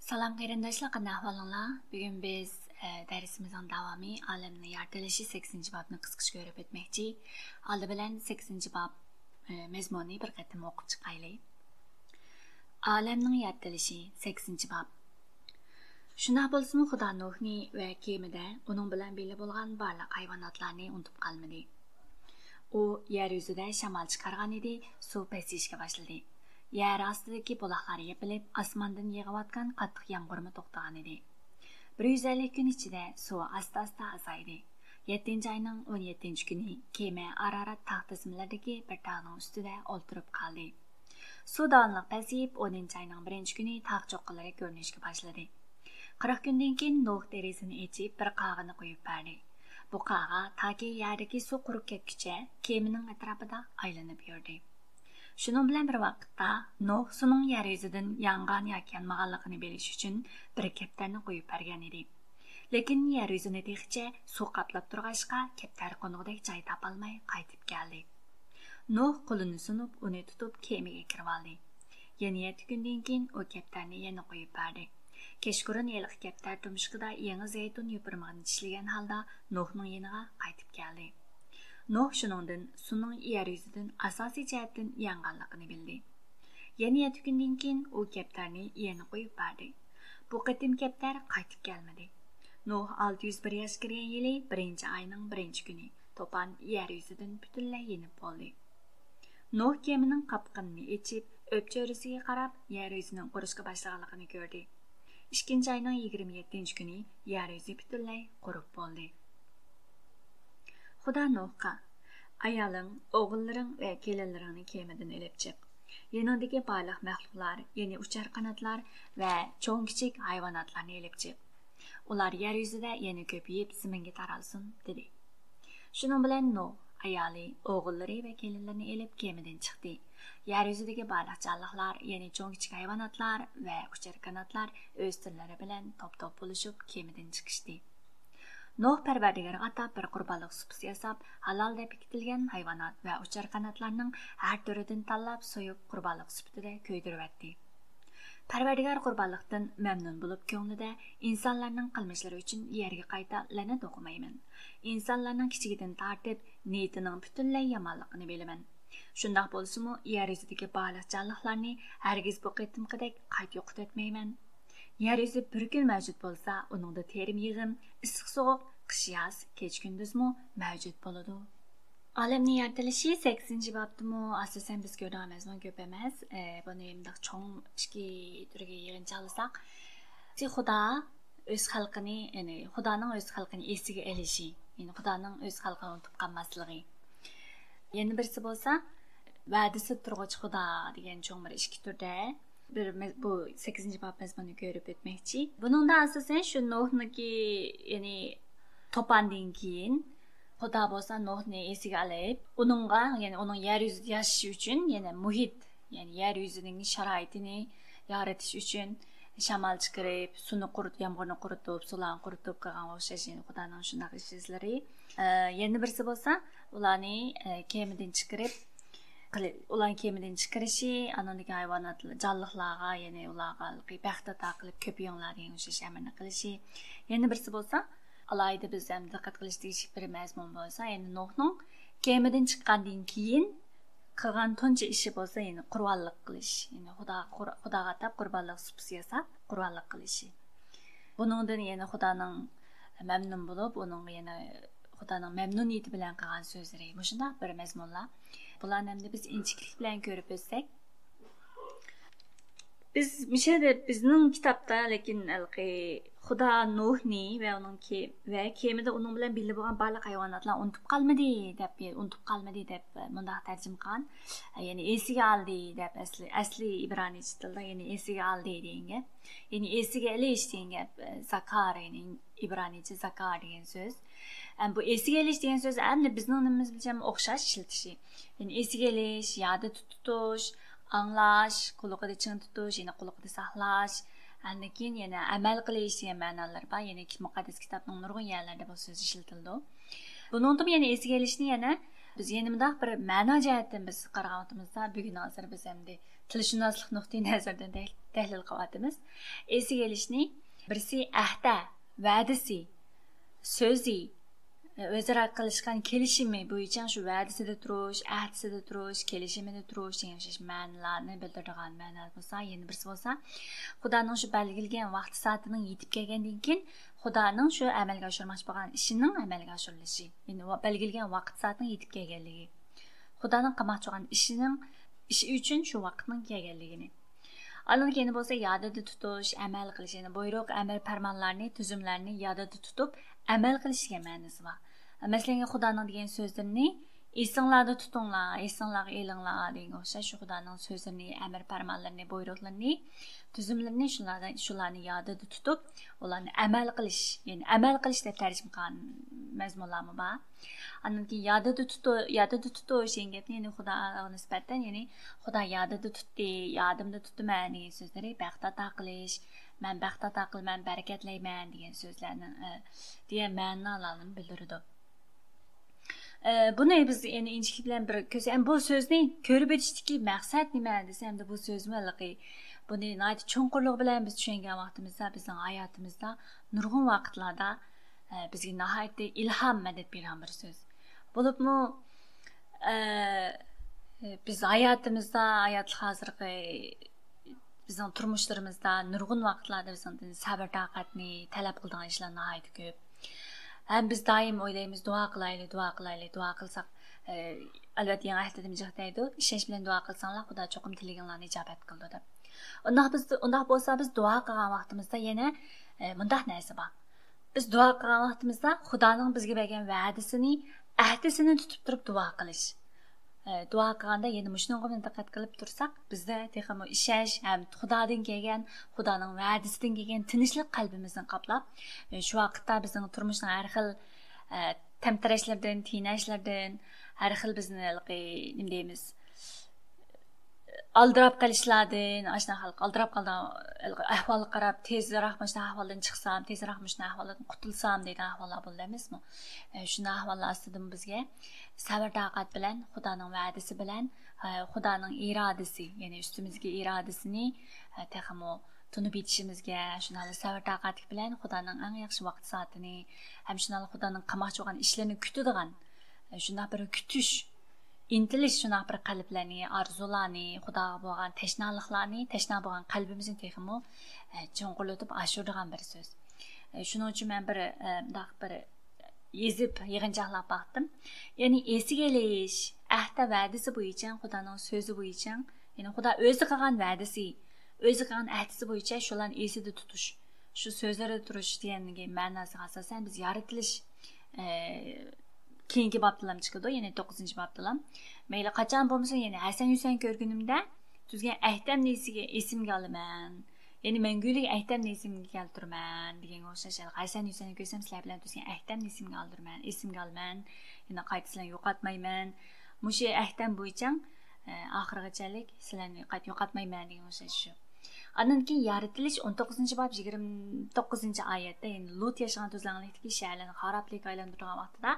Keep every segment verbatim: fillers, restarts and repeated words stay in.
سالام قېرىنداشلار، قانداق ئەھۋالىڭلار؟ بۈگۈن بىز، ئە، دەرسىمىزنىڭ داۋامى، ئالەمنىڭ يارىتىلىشى سەككىزىنچى بابنى قىسقىچە كۆرۈپ ئۆتمەكچى. ئالدى بىلەن سەككىزىنچى باب، ئە، مەزمۇنىنى بىر قېتىم ئوقۇپ چىقايلى. ئالەمنىڭ يارىتىلىشى، سەككىزىنچى باب. شۇنداق بولسىمۇ، خۇدا نۇھنى ۋە كېمىدە ئۇنىڭ بىلەن بىللە بولغان بارلىق ھايۋاناتلارنى ئۇنتۇپ قالمىدى. ئۇ يەر يۈزىدە شامال چىقارغان ئىدى، سۇ پەسىيىشكە باشلىدى. يەر ئاستىدىكى بۇلاقلار يېپىلىپ، ئاسماندىن يېغىۋاتقان قاتتىق يامغۇرمۇ توختىغان ئىدى. بىر يۈز ئەللىك كۈن ئىچىدە سۇ ئاستا-ئاستا ئازايدى. يەتتىنچى ئاينىڭ ئون يەتتىنچى كۈنى كېمە ئارارات تاغ تىزمىلىرىدىكى بىر تاغنىڭ ئۈستىدە ئولتۇرۇپ قالدى. سۇ داۋاملىق پەسىيىپ، ئونىنچى ئاينىڭ بىرىنچى كۈنى تاغ چوققىلىرى كۆرۈنۈشكە باشلىدى. قىرىق كۈندىن كېيىن نۇھ دېرىزىنى ئېچىپ، بىر قاغىنى قويۇپ بەردى. بۇ قاغا تاكى يەردىكى سۇ قۇرۇپ كەتكۈچە كېمىنىڭ ئەتراپىدا ئايلىنىپ يۈردى. شۇنىڭ بىلەن بىر ۋاقىتتا، نۇھ سۇنىڭ يەر يۈزىدىن يانغان ياكى يانمىغانلىقىنى بىلىش ئۈچۈن بىر كەپتەرنى قويۇپ بەرگەن ئىدى. لېكىن يەر يۈزىنى تېخىچە سۇ قاپلاپ تۇرغاچقا، كەپتەر قونغۇدەك جاي تاپالماي قايتىپ كەلدى. نۇھ قولىنى سۇنۇپ، ئۇنى تۇتۇپ، كېمىگە كىرىۋالدى. يەنە يەتتە كۈندىن كېيىن ئۇ كەپتەرنى يەنە قويۇپ بەردى. كەچقۇرۇن ھېلىقى كەپتەر تۇمشۇقىدا يېڭى زەيتۇن يوپۇرمىقىنى چىشلىگەن ھالدا نۇھنىڭ يېنىغا قايتىپ كەلدى. نۇھ شۇنىڭدىن سۇنىڭ يەر يۈزىدىن ئاساسىي جەھەتتىن يانغانلىقىنى بىلدى. يەنە يەتتە كۈندىن كېيىن ئۇ كەپتەرنى يەنە قويۇپ بەردى. بۇ قېتىم كەپتەر قايتىپ كەلمىدى. نۇھ ئالتە يۈز بىر ياشقا كىرگەن يىلى بىرىنچى ئاينىڭ بىرىنچى كۈنى توپان يەر يۈزىدىن پۈتۈنلەي يېنىپ بولدى. نۇھ كېمىنىڭ قاپقىنىنى ئېچىپ، ئۆپچۆرىسىگە قاراپ يەر يۈزىنىڭ قۇرۇشقا باشلىغانلىقىنى كۆردى. ئىككىنچى ئاينىڭ يىگىرمە يەتتىنچى كۈنى يەر يۈزى پۈتۈنلەي قۇرۇپ بولدى. خۇدا نۇھقا، «ئايالىڭ، ئوغۇللىرىڭ ۋە كېلىنلىرىڭنى كېمىدىن ئېلىپ چىق. يېنىڭدىكى بارلىق مەخلۇقلار، يەنى ئۇچار قاناتلار ۋە چوڭ-كىچىك ھايۋاناتلارنى ئېلىپ چىق. ئۇلار يەر يۈزىدە يەنە كۆپىيىپ، زېمىنگە تارالسۇن» دېدى. شۇنىڭ بىلەن نۇھ ئايالى، ئوغۇللىرى ۋە كېلىنلىرىنى ئېلىپ كېمىدىن چىقتى. يەر يۈزىدىكى بارلىق جانلىقلار، يەنى چوڭ-كىچىك ھايۋاناتلار ۋە ئۇچار قاناتلار ئۆز تۈرلىرى بىلەن توپ-توپ بولۇشۇپ كېمىدىن چىقىشتى. نۇھ پەرۋەردىگارغا ئاتاپ بىر قۇربانلىق سۇپىسى ياساپ، ھالال دەپ بېكىتىلگەن ھايۋانات ۋە ئۇچار قاناتلارنىڭ ھەر تۈرىدىن تاللاپ سويۇپ، قۇربانلىق سۈپىتىدە كۆيدۈرۈۋەتتى. پەرۋەردىگار قۇربانلىقتىن مەمنۇن بولۇپ، كۆڭلىدە، «ئىنسانلارنىڭ قىلمىشلىرى ئۈچۈن يەرگە قايتا لەنەت ئوقۇمايمەن. ئىنسانلارنىڭ كىچىكىدىن تارتىپ نىيىتىنىڭ پۈتۈنلەي يامانلىقىنى بىلىمەن. شۇنداق بولسىمۇ، يەر يۈزىدىكى بارلىق جانلىقلارنى ھەرگىز بۇ قېتىمقىدەك قايتا يوقىتىۋەتمەيمەن. يەر يۈزى بىر كۈن مەۋجۇت بولسا، ئۇنىڭدا تېرىم-يىغىم، ئىسسىق-سوغۇق، قىش-ياز، كېچە-كۈندۈزمۇ مەۋجۇت بولىدۇ.» ئالەمنىڭ يارىتىلىشى سەككىزىنچى بابتىمۇ ئاساسەن بىز كۆرىدىغان مەزمۇن كۆپ ئەمەس. ئە، بۇنى مۇنداق چوڭ ئىككى تۈرگە يىغىنچاقلىساق، خۇدا ئۆز خەلقىنى، يەنى خۇدانىڭ ئۆز خەلقىنى ئېسىگە ئېلىشى، يەنى خۇدانىڭ ئۆز خەلقىنى ئۇنتۇپ قالماسلىقى. يەنە بىرسى بولسا، ۋەدىسى تۇرغۇچ خۇدا دېگەن چوڭ بىر ئىككى تۈردە بىر مە-، بۇ سەككىزىنچى باب مەزمۇنىنى كۆرۈپ ئۆتمەكچى. بۇنىڭدا ئاساسەن شۇ نۇھنىڭكى، يەنى توپاندىن كېيىن خۇدا بولسا نۇھنى ئېسىگە ئېلىپ، ئۇنىڭغا، يەنى ئۇنىڭ يەر يۈزىدە ياشىشى ئۈچۈن يەنە مۇھىت، يەنى يەر يۈزىنىڭ شارائىتىنى يارىتىش ئۈچۈن شامال چىقىرىپ، سۇنى قۇرۇت-، يامغۇرنى قۇرۇتۇپ، سۇلارنى قۇرۇتۇپ قىلغانغا ئوخشاش، يەنە خۇدانىڭ شۇنداق ئىش ئىزلىرى. ئە، يەنە بىرسى بولسا، ئۇلارنى، ئە، كېمىدىن چىقىرىپ، قىلى-، ئۇلارنى كېمىدىن چىقىرىشى، ئانىڭدىكى ھايۋانات، جانلىقلارغا، يەنى ئۇلارغا بەخت ئاتا قىلىپ، كۆپىيىڭلار دېگەن ئوخشاش ئەمرنى قىلىشى. يەنە بىرسى بولسا، ئالاھىدە بىز ھەم دىققەت قىلىش تېگىشلىك بىر مەزمۇن بولسا، يەنى نۇھنىڭ كېمىدىن چىققاندىن كېيىن قىلغان تۇنجى ئىشى بولسا، يەنى قۇربانلىق قىلىش. يەنى خۇدا، خۇداغا ئاتاپ قۇربانلىق سۇپىسى ياساپ، قۇربانلىق قىلىشى. بۇنىڭدىن يەنە خۇدانىڭ مەمنۇن بولۇپ، ئۇنىڭغا يەنە خۇدانىڭ مەمنۇنىيىتى بىلەن قىلغان سۆزلىرى. مۇشۇنداق بىر مەزمۇنلار. بۇلارنى ئەمدى بىز ئىنچىكىلىك بىلەن كۆرۈپ ئۆتسەك. بىز مۇشۇ يەردە بىزنىڭ كىتابتا، لېكىن ھېلىقى خۇدا نۇھنى ۋە ئۇنىڭ كې-، ۋە كېمىدە ئۇنىڭ بىلەن بىللە بولغان بارلىق ھايۋاناتلار ئۇنتۇپ قالمىدى دەپ، ئۇنتۇپ قالمىدى دەپ مۇنداق تەرجىمە قىلغان. يەنى ئېسىگە ئالدى دەپ ئەسلى، ئەسلى ئىبرانىيچە تىلدا يەنى ئېسىگە ئالدى دېگەن گەپ. يەنى ئېسىگە ئېلىش دېگەن گەپ، زاكار، يەنى ئىبرانىيچە زاكار دېگەن سۆز. ئەم، بۇ ئېسىگە ئېلىش دېگەن سۆز ئەمدى بىزنىڭ نېمىمىز بىلەن ئوخشاش ئىشلىتىشى. يەنى ئېسىگە ئېلىش، يادىدا تۇتۇش، ئاڭلاش، قۇلىقىدا چىڭ تۇتۇش، يەنى قۇلىقىدا ساقلاش، ئاندىن كېيىن يەنە ئەمەل قىلىش دېگەن مەنالىرى بار. يەنى مۇقەددەس كىتابنىڭ نۇرغۇن يەرلىرىدە بۇ سۆز ئىشلىتىلىدۇ. بۇنىڭدىمۇ يەنە ئېسىگە ئېلىشنى يەنە بىز يەنە مۇنداق بىر مەنا جەھەتتىن بىز قارىغان ۋاقتىمىزدا، بۈگۈن ھازىر بىز ئەمدى تىلشۇناسلىق نۇقتىئى نەزىرىدىن دەيلى. تەھلىل قىلىۋاتىمىز. ئېسىگە ئېلىشنى بىرسى ئەھدە، ۋەدىسى، سۆزى، ئۆزئارا قىلىشقان كېلىشىمى بويىچە شۇ ۋەدىسىدە تۇرۇش، ئەھدىسىدە تۇرۇش، كېلىشىمىدە تۇرۇش دېگەن ئوخشاش مەنىلەرنى بىلدۈرىدىغان مەنىلەر بولسا، يەنە بىرسى بولسا، خۇدانىڭ شۇ بەلگىلىگەن ۋاقتى سائىتىنىڭ يېتىپ كەلگەندىن كېيىن خۇدانىڭ شۇ ئەمەلگە ئاشۇرماقچى بولغان ئىشىنىڭ ئەمەلگە ئاشۇرۇلۇشى، يەنى ۋا-، بەلگىلىگەن ۋاقىت سائىتىنىڭ يېتىپ كەلگەنلىكى، خۇدانىڭ قىلماقچى بولغان ئىشىنىڭ، ئىشى ئۈچۈن شۇ ۋاقىتنىڭ كەلگەنلىكىنى. ئاندىن كېيىن بولسا يادىدا تۇتۇش، ئەمەل قىلىش، يەنى بۇيرۇق، ئەمر پەرمانلارنى، تۈزۈملەرنى يادىدا تۇتۇپ ئەمەل قىلىش دېگەن مەنىسى بار. مەسىلەن، خۇدانىڭ دېگەن سۆزلىرىنى ئېسىڭلاردا تۇتۇڭلار، ئېسىڭلارغا ئېلىڭلار دېگەنگە ئوخشاش شۇ خۇدانىڭ سۆزلىرىنى، ئەمر پەرمانلىرىنى، بۇيرۇقلىرىنى، تۈزۈملىرىنى شۇلاردا، شۇلارنى يادىدا تۇتۇپ، ئۇلارنى ئەمەل قىلىش، يەنى ئەمەل قىلىش دەپ تەرجىمە قىلغان مەزمۇنلارمۇ بار. ئاندىن كېيىن يادىدا تۇتۇش، يادىدا تۇتۇش دېگەن گەپنى يەنى خۇداغا نىسبەتەن، يەنى خۇدا يادىدا تۇتتى، يادىمدا تۇتىمەن دېگەن سۆزلىرى بەخت ئاتا قىلىش، مەن بەخت ئاتا قىلىمەن، بەرىكەتلەيمەن دېگەن سۆزلەرنى، ئە، دېگەن مەنىلەرنى بىلدۈرىدۇ. ئە، بۇنى بىز يەنە ئىنچىكە بىلەن بىر كۆرسە، ئەمدى بۇ سۆزنى كۆرۈپ ئېيتىشتىكى مەقسەت نېمە دېسە، ئەمدى بۇ سۆزمۇ ھېلىقى بۇنى ناھايىتى چوڭقۇرلۇقى بىلەن بىز چۈشەنگەن ۋاقتىمىزدا، بىزنىڭ ھاياتىمىزدا نۇرغۇن ۋاقىتلاردا، ئە، بىزگە ناھايىتى ئىلھام، مەدەت بېرىدىغان بىر سۆز. بولۇپمۇ، ئە، بىز ھاياتىمىزدا، ھاياتلىق ھازىرقى بىزنىڭ تۇرمۇشلىرىمىزدا نۇرغۇن ۋاقىتلاردا بىزنىڭدىن سەۋر-تاقەتنى تەلەپ قىلىدىغان ئىشلار ناھايىتى كۆپ. ھەم بىز دائىم ئويلايمىز، دۇئا قىلايلى، دۇئا قىلايلى، دۇئا قىلساق، ئە، ئەلۋەتتە يېڭى ئەھدىدىمۇ جىق دەيدۇ، ئىشەنچ بىلەن دۇئا قىلساڭلار، خۇدا چوقۇم تىلىكىڭلارنى ئىجابەت قىلىدۇ دەپ. ئۇنداق بىز، ئۇنداق بولسا بىز دۇئا قىلغان ۋاقتىمىزدا يەنە، ئە، مۇنداق نەرسە بار. بىز دۇئا قىلغان ۋاقتىمىزدا خۇدانىڭ بىزگە بەرگەن ۋەدىسىنى، ئەھدىسىنى تۇتۇپ تۇرۇپ دۇئا قىلىش. ئە، دۇئا قىلغاندا يەنە مۇشۇنىڭغا دىققەت قىلىپ تۇرساق، بىزدە تېخىمۇ ئىشەنچ ھەم خۇدادىن كەلگەن، خۇدانىڭ ۋەدىسىدىن كەلگەن تىنچلىق قەلبىمىزنى قاپلاپ، ئە، شۇ ۋاقىتتا بىزنىڭ تۇرمۇشنىڭ ھەر خىل، ئە، تەمتىرەشلىرىدىن، تىينەشلىرىدىن، ھەر خىل بىزنى ھېلىقى، نېمە دەيمىز، ئالدىراپ قېلىشلاردىن، ئاشۇنداق ئالدىراپ قالىدىغان ئەھۋالغا قاراپ، تېزراق مۇشۇنداق ئەھۋالدىن چىقسام، تېزراق مۇشۇنداق ئەھۋالدىن قۇتۇلسام دەيدىغان ئەھۋاللار بولىدۇ ئەمەسمۇ؟ ئە، شۇنداق ئەھۋاللار ئاستىدىمۇ بىزگە سەۋر-تاقەت بىلەن، خۇدانىڭ ۋەدىسى بىلەن، ئە، خۇدانىڭ ئىرادىسى، يەنى ئۈستىمىزدىكى ئىرادىسىنى، ئە، تېخىمۇ تونۇپ يېتىشىمىزگە، شۇنداقلا سەۋر-تاقەتلىك بىلەن خۇدانىڭ ئەڭ ياخشى ۋاقتى سائىتىنى، ھەم شۇنداقلا خۇدانىڭ قىلماقچى بولغان ئىشلىرىنى كۈتىدىغان، ئە، شۇنداق بىر كۈتۈش، ئىنتىلىش، شۇنداق بىر قەلبلەرنى، ئارزۇلارنى، خۇداغا بولغان تەشنالىقلارنى، تەشنا بولغان قەلبىمىزنى تېخىمۇ، ئە، چوڭقۇرلىتىپ ئاشۇرىدىغان بىر سۆز. ئە، شۇنىڭ ئۈچۈن مەن بىر، ئە، مۇنداق بىر يېزىپ، يىغىنچاقلاپ باقتىم. يەنى ئېسىگە ئېلىش، ئەھدە ۋەدىسى بويىچە، خۇدانىڭ سۆزى بويىچە، يەنى خۇدا ئۆزى قىلغان ۋەدىسى، ئۆزى قىلغان ئەھدىسى بويىچە شۇلارنى ئېسىدە تۇتۇش، شۇ سۆزلەردە تۇرۇش دېگەنگە مەناسىغا ئاساسەن بىز يارىتىلىش، ئە، كېيىنكى بابتىلام چىقىدۇ، يەنى توققۇزىنچى بابتىلام. مەيلى قاچان بولمىسۇن، يەنى ھەسەن-ھۈسەن كۆرگىنىمدە تۈزگەن ئەھدەمنى ئېسىگە، ئېسىمگە ئالىمەن. يەنى مەڭگۈلۈك ئەھدەمنى ئېسىمگە كەلتۈرىمەن دېگەنگە ئوخشاش، ھەسەن-ھۈسەننى كۆرسەم، سىلەر بىلەن تۈزگەن ئەھدەمنى ئېسىمگە ئالدۇرىمەن، ئېسىمگە ئالىمەن. يەنە قايتا سىلەرنى يوقاتمايمەن. مۇشۇ ئەھدەم بويىچە، ئە، ئاخىرغىچەلىك سىلەرنى قايتا يوقاتمايمەن دېگەن ئوخشاش شۇ. ئاندىن كېيىن يارىتىلىش ئون توققۇزىنچى باب يىگىرمە توققۇزىنچى ئايەتتە، يەنى لۇت ياشىغان تۈزلەڭلىكتىكى شەھەرلەرنى خارابلىققا ئايلاندۇرغان ۋاقتىدا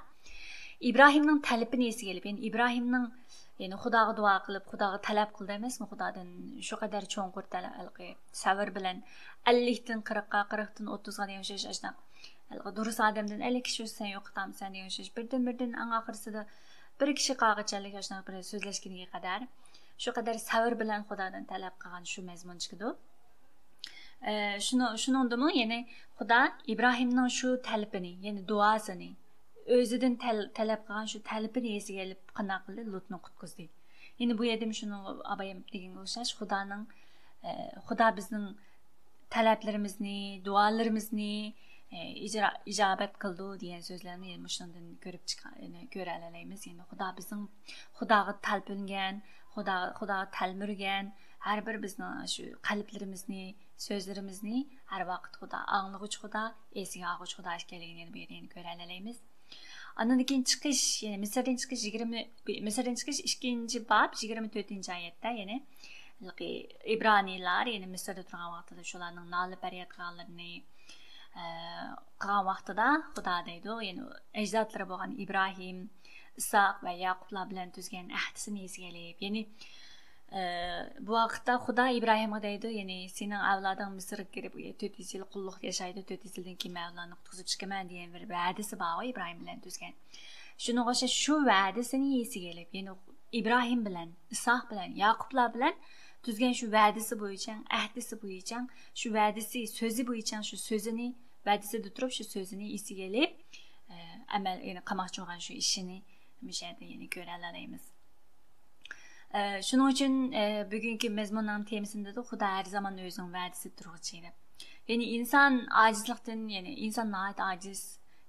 ئىبراھىمنىڭ تەلىپىنى ئېسىگە ئېلىپ، يەنى ئىبراھىمنىڭ، يەنى خۇداغا دۇئا قىلىپ، خۇداغا تەلەپ قىلدى ئەمەسمۇ؟ خۇدادىن شۇ قەدەر چوڭقۇر تەلەپ، ھېلىقى سەۋر بىلەن ئەللىكتىن قىرىققا، قىرىقتىن ئوتتۇزغا دېگەن ئوخشاش ئاشۇنداق ھېلىقى دۇرۇس ئادەمدىن ئەللىك كىشى ئۆتسە يوقىتامسەن دېگەن ئوخشاش، بىردىن-بىردىن ئەڭ ئاخىرسىدا بىر كىشى قالغىچەلىك ئاشۇنداق بىر سۆزلەشكىنىگە قەدەر شۇ قەدەر سەۋر بىلەن خۇدادىن تەلەپ قىلغان شۇ مەزمۇن چىقىدۇ. ئە، شۇنىڭ، شۇنىڭدىمۇ يەنى خۇدا ئىبراھىمنىڭ شۇ تەلىپىنى، يەنى دۇئاسىنى، ئۆزىدىن تەل-، تەلەپ قىلغان شۇ تەلىپىنى ئېسىگە ئېلىپ قانداق قىلدى؟ لۇتنى قۇتقۇزدى. يەنى بۇ يەردىمۇ شۇنىڭ ئابايام دېگەنگە ئوخشاش، خۇدانىڭ، ئە، خۇدا بىزنىڭ تەلەپلىرىمىزنى، دۇئالىرىمىزنى، ئە، ئىجرا-، ئىجابەت قىلىدۇ دېگەن سۆزلەرنى يەنە مۇشۇنىڭدىن كۆرۈپ چىقا-، يەنە كۆرەلەيمىز. يەنى خۇدا بىزنىڭ، خۇداغا تەلپۈنگەن، خۇدا، خۇداغا تەلمۈرگەن، ھەر بىر بىزنىڭ شۇ قەلبلىرىمىزنى، سۆزلىرىمىزنى ھەر ۋاقىت خۇدا، ئاڭلىغۇچ خۇدا، ئېسىگە ئالغۇچ خۇدا ئىكەنلىكىنى يەنە بۇ يەردە يەنە كۆرەلەيمىز. ئاندىن كېيىن چىقىش، يەنى مىسىردىن چىقىش يىگىرمە، مىسىردىن چىقىش ئىككىنچى باب يىگىرمە تۆتىنچى ئايەتتە يەنە ھېلىقى ئىبرانىيلار، يەنى مىسىردا تۇرغان ۋاقتىدا شۇلارنىڭ نالە پەرياد قىلغانلىرىنى، ئە، قىلغان ۋاقتىدا خۇدا دەيدۇ، يەنى ئەجدادلىرى بولغان ئىبراھىم، ئىسھاق ۋە ياقۇپلار بىلەن تۈزگەن ئەھدىسىنى ئېسىگە ئېلىپ، يەنى ئە، بۇ ۋاقىتتا خۇدا ئىبراھىمغا دەيدۇ، يەنى سېنىڭ ئەۋلادىڭ مىسىرغا كىرىپ تۆت يۈز يىل قۇللۇقتا ياشايدۇ، تۆت يۈز يىلدىن كېيىن مەن ئۇلارنى قۇتقۇزۇپ چىقىمەن دېگەن بىر ۋەدىسى بارغۇ ئىبراھىم بىلەن تۈزگەن. شۇنىڭغا ئوخشاش شۇ ۋەدىسىنى ئېسىگە ئېلىپ، يەنى ئىبراھىم بىلەن، ئىسھاق بىلەن، ياقۇپلار بىلەن تۈزگەن شۇ ۋەدىسى بويىچە، ئەھدىسى بويىچە، شۇ ۋەدىسى، سۆزى بويىچە شۇ سۆزىنى، ۋەدىسىدە تۇرۇپ شۇ سۆزىنى ئېسىگە ئېلىپ، ئە، ئەمەل، يەنى قىلماقچى بولغان شۇ ئىشىنى مۇشۇ يەردە يەنە كۆرەلەيمىز. ئە، شۇنىڭ ئۈچۈن، ئە، بۈگۈنكى مەزمۇننىڭ تېمىسىندا خۇدا ھەر زامان ئۆزىنىڭ ۋەدىسىدە تۇرغۇچى دەپ. يەنى ئىنسان ئاجىزلىقتىن، يەنى ئىنسان ناھايىتى ئاجىز،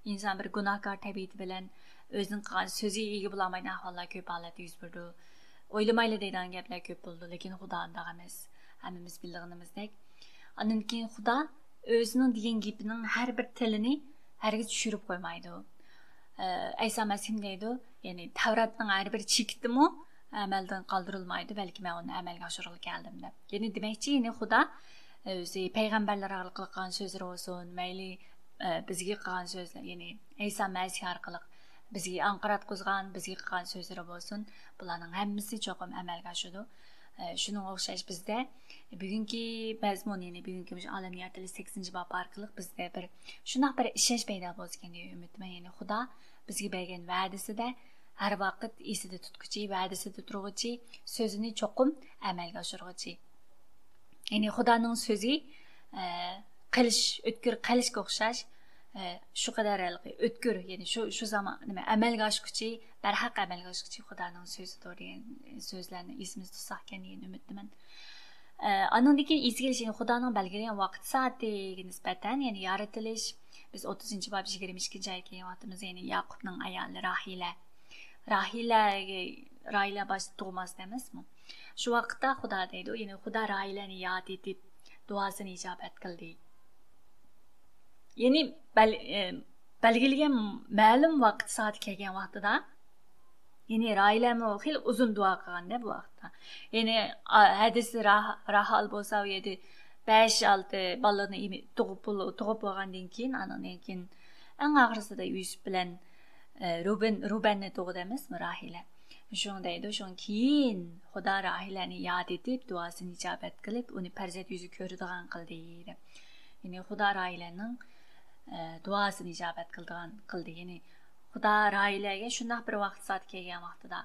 ئىنسان بىر گۇناھكار تەبىئىتى بىلەن ئۆزىنىڭ قىلغان سۆزىگە ئىگە بولالمايدىغان ئەھۋاللار كۆپ ھالەتتە يۈز بېرىدۇ. ئويلىمايلا دەيدىغان گەپلەر كۆپ بولىدۇ، لېكىن خۇدا ئۇنداق ئەمەس. ھەممىمىز بىلىدىغىنىمىزدەك. ئاندىن كېيىن خۇدا ئۆزىنىڭ دېگەن گېپىنىڭ ھەر بىر تىلىنى ھەرگىز چۈشۈرۈپ قويمايدۇ. ئە، ئەيسا مەسىھمۇ دەيدۇ، يەنى تەۋراتنىڭ ھەر بىر چېكىتىمۇ ئەمەلدىن قالدۇرۇلمايدۇ، بەلكى مەن ئۇنى ئەمەلگە ئاشۇرغىلى كەلدىم دەپ. يەنى دېمەكچى، يەنى خۇدا ئۆزى پەيغەمبەرلەر ئارقىلىق قىلغان سۆزلىرى بولسۇن، مەيلى، ئە، بىزگە قىلغان سۆزلەر، يەنى ئەيسا مەسىھ ئارقىلىق بىزگە ئاڭقىراتقۇزغان، بىزگە قىلغان سۆزلىرى بولسۇن، بۇلارنىڭ ھەممىسى چوقۇم ئەمەلگە ئاشىدۇ. ئە، شۇنىڭغا ئوخشاش بىزدە بۈگۈنكى مەزمۇن، يەنى بۈگۈنكى مۇشۇ ئالەمنى يارىتىلىش سەككىزىنچى باب ئارقىلىق بىزدە بىر شۇنداق بىر ئىشەنچ پەيدا بولسىكەن دەپ ئۈمىدتىمەن. يەنى خۇدا بىزگە بەرگەن ۋەدىسىدە ھەر ۋاقىت ئېسىدە تۇتقۇچى، ۋەدىسىدە تۇرغۇچى، سۆزىنى چوقۇم ئەمەلگە ئاشۇرغۇچى. يەنى خۇدانىڭ سۆزى، ئە، قىلىچ، ئۆتكۈر قىلىچقا ئوخشاش، ئە، شۇ قەدەر ھېلىقى ئۆتكۈر، يەنى شۇ، شۇ زامان، نېمە، ئەمەلگە ئاشقۇچى، بەرھەق ئەمەلگە ئاشقۇچى خۇدانىڭ سۆزىدۇر دېگەن سۆزلەرنى ئېسىمىزدە تۇتساق ئىكەن دېگەن ئۈمىدتىمەن. ئە، ئانىڭدىن كېيىن ئېسىگە ئېلىش، يەنى خۇدانىڭ بەلگىلىگەن ۋاقتى سائىتىگە نىسبەتەن، يەنى يارىتىلىش، بىز ئوتتۇزىنچى باب يىگىرمە ئىككىنچى ئايەتكە كەلگەن ۋاقتىمىزدا، يەنى ياقۇپنىڭ ئايالى راھىلە. راھىلەگە، راھىلە باشتا تۇغماس ئەمەسمۇ؟ شۇ ۋاقىتتا خۇدا دەيدۇ، يەنى خۇدا راھىلەنى ياد ئېتىپ، دۇئاسىنى ئىجابەت قىلدى. يەنى بەل-، ئە، بەلگىلىگەن مەلۇم ۋاقىت سائىتى كەلگەن ۋاقتىدا، يەنى راھىلەمۇ خېلى ئۇزۇن دۇئا قىلغاندا بۇ ۋاقىتتا. يەنى، ئا، ھەدىسى راھ-، راھال بولسا، ئۇ يەردە بەش، ئالتە بالىنى ئېمى-، تۇغۇپ بول-، تۇغۇپ بولغاندىن كېيىن، ئانىڭدىن كېيىن ئەڭ ئاخىرسىدا يۈسۈپ بىلەن، ئە، روبىن، روبەننى تۇغدى ئەمەسمۇ راھىلە؟ شۇڭا دەيدۇ، شۇنىڭ كېيىن خۇدا راھىلەنى ياد ئېتىپ، دۇئاسىنى ئىجابەت قىلىپ، ئۇنى پەرزەنت يۈزى كۆرىدىغان قىلدى، دەپ. يەنى خۇدا راھىلەنىڭ، ئە، دۇئاسىنى ئىجابەت قىلىدىغان قىلدى. يەنى خۇدا راھىلەگە شۇنداق بىر ۋاقىت سائەت كەلگەن ۋاقتىدا،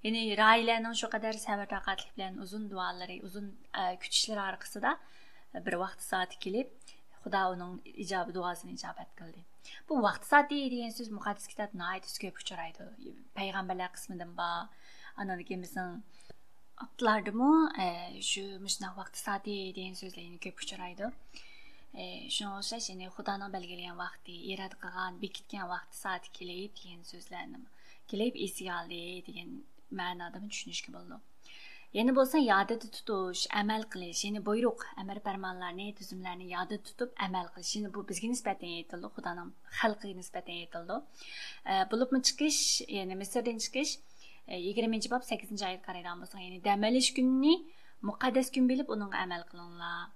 يەنى راھىلەنىڭ شۇ قەدەر سەۋر تاقەتلىك بىلەن ئۇزۇن دۇئالىرى، ئۇزۇن، ئە، كۈتۈشلىرى ئارقىسىدا بىر ۋاقىت سائىتى كېلىپ، خۇدا ئۇنىڭ ئىجابى، دۇئاسىنى ئىجابەت قىلدى. بۇ ۋاقىت سائىتى دېگەن سۆز مۇقەددەس كىتابتا ناھايىتى كۆپ ئۇچرايدۇ. پەيغەمبەرلەر قىسمىدىن بار، ئاندىن كېيىن بىزنىڭ ئاتلاردىمۇ، ئە، شۇ مۇشۇنداق ۋاقتى سائىتى دېگەن سۆزلەر يەنە كۆپ ئۇچرايدۇ. ئە، شۇنىڭغا ئوخشاش، يەنى خۇدانىڭ بەلگىلىگەن ۋاقتى، ئىرادە قىلغان، بېكىتكەن ۋاقتى سائىتى كېلىپ دېگەن سۆزلەرنى كېلىپ ئېسىگە ئالدى دېگەن مەنادىمۇ چۈشىنىشكە بولىدۇ. يەنە بولسا يادىدا تۇتۇش، ئەمەل قىلىش، يەنى بۇيرۇق، ئەمر پەرمانلارنى، تۈزۈملەرنى يادىدا تۇتۇپ ئەمەل قىلىش. يەنى بۇ بىزگە نىسبەتەن ئېيتىلىدۇ، خۇدانىڭ خەلقىگە نىسبەتەن ئېيتىلىدۇ. ئە، بولۇپمۇ چىقىش، يەنى مىسىردىن چىقىش، ئە، يىگىرمىنچى باب سەككىزىنچى ئايەتكە قارايدىغان بولساق، يەنى دەم ئېلىش كۈنىنى مۇقەددەس كۈن بىلىپ، ئۇنىڭغا ئەمەل قىلىڭلار.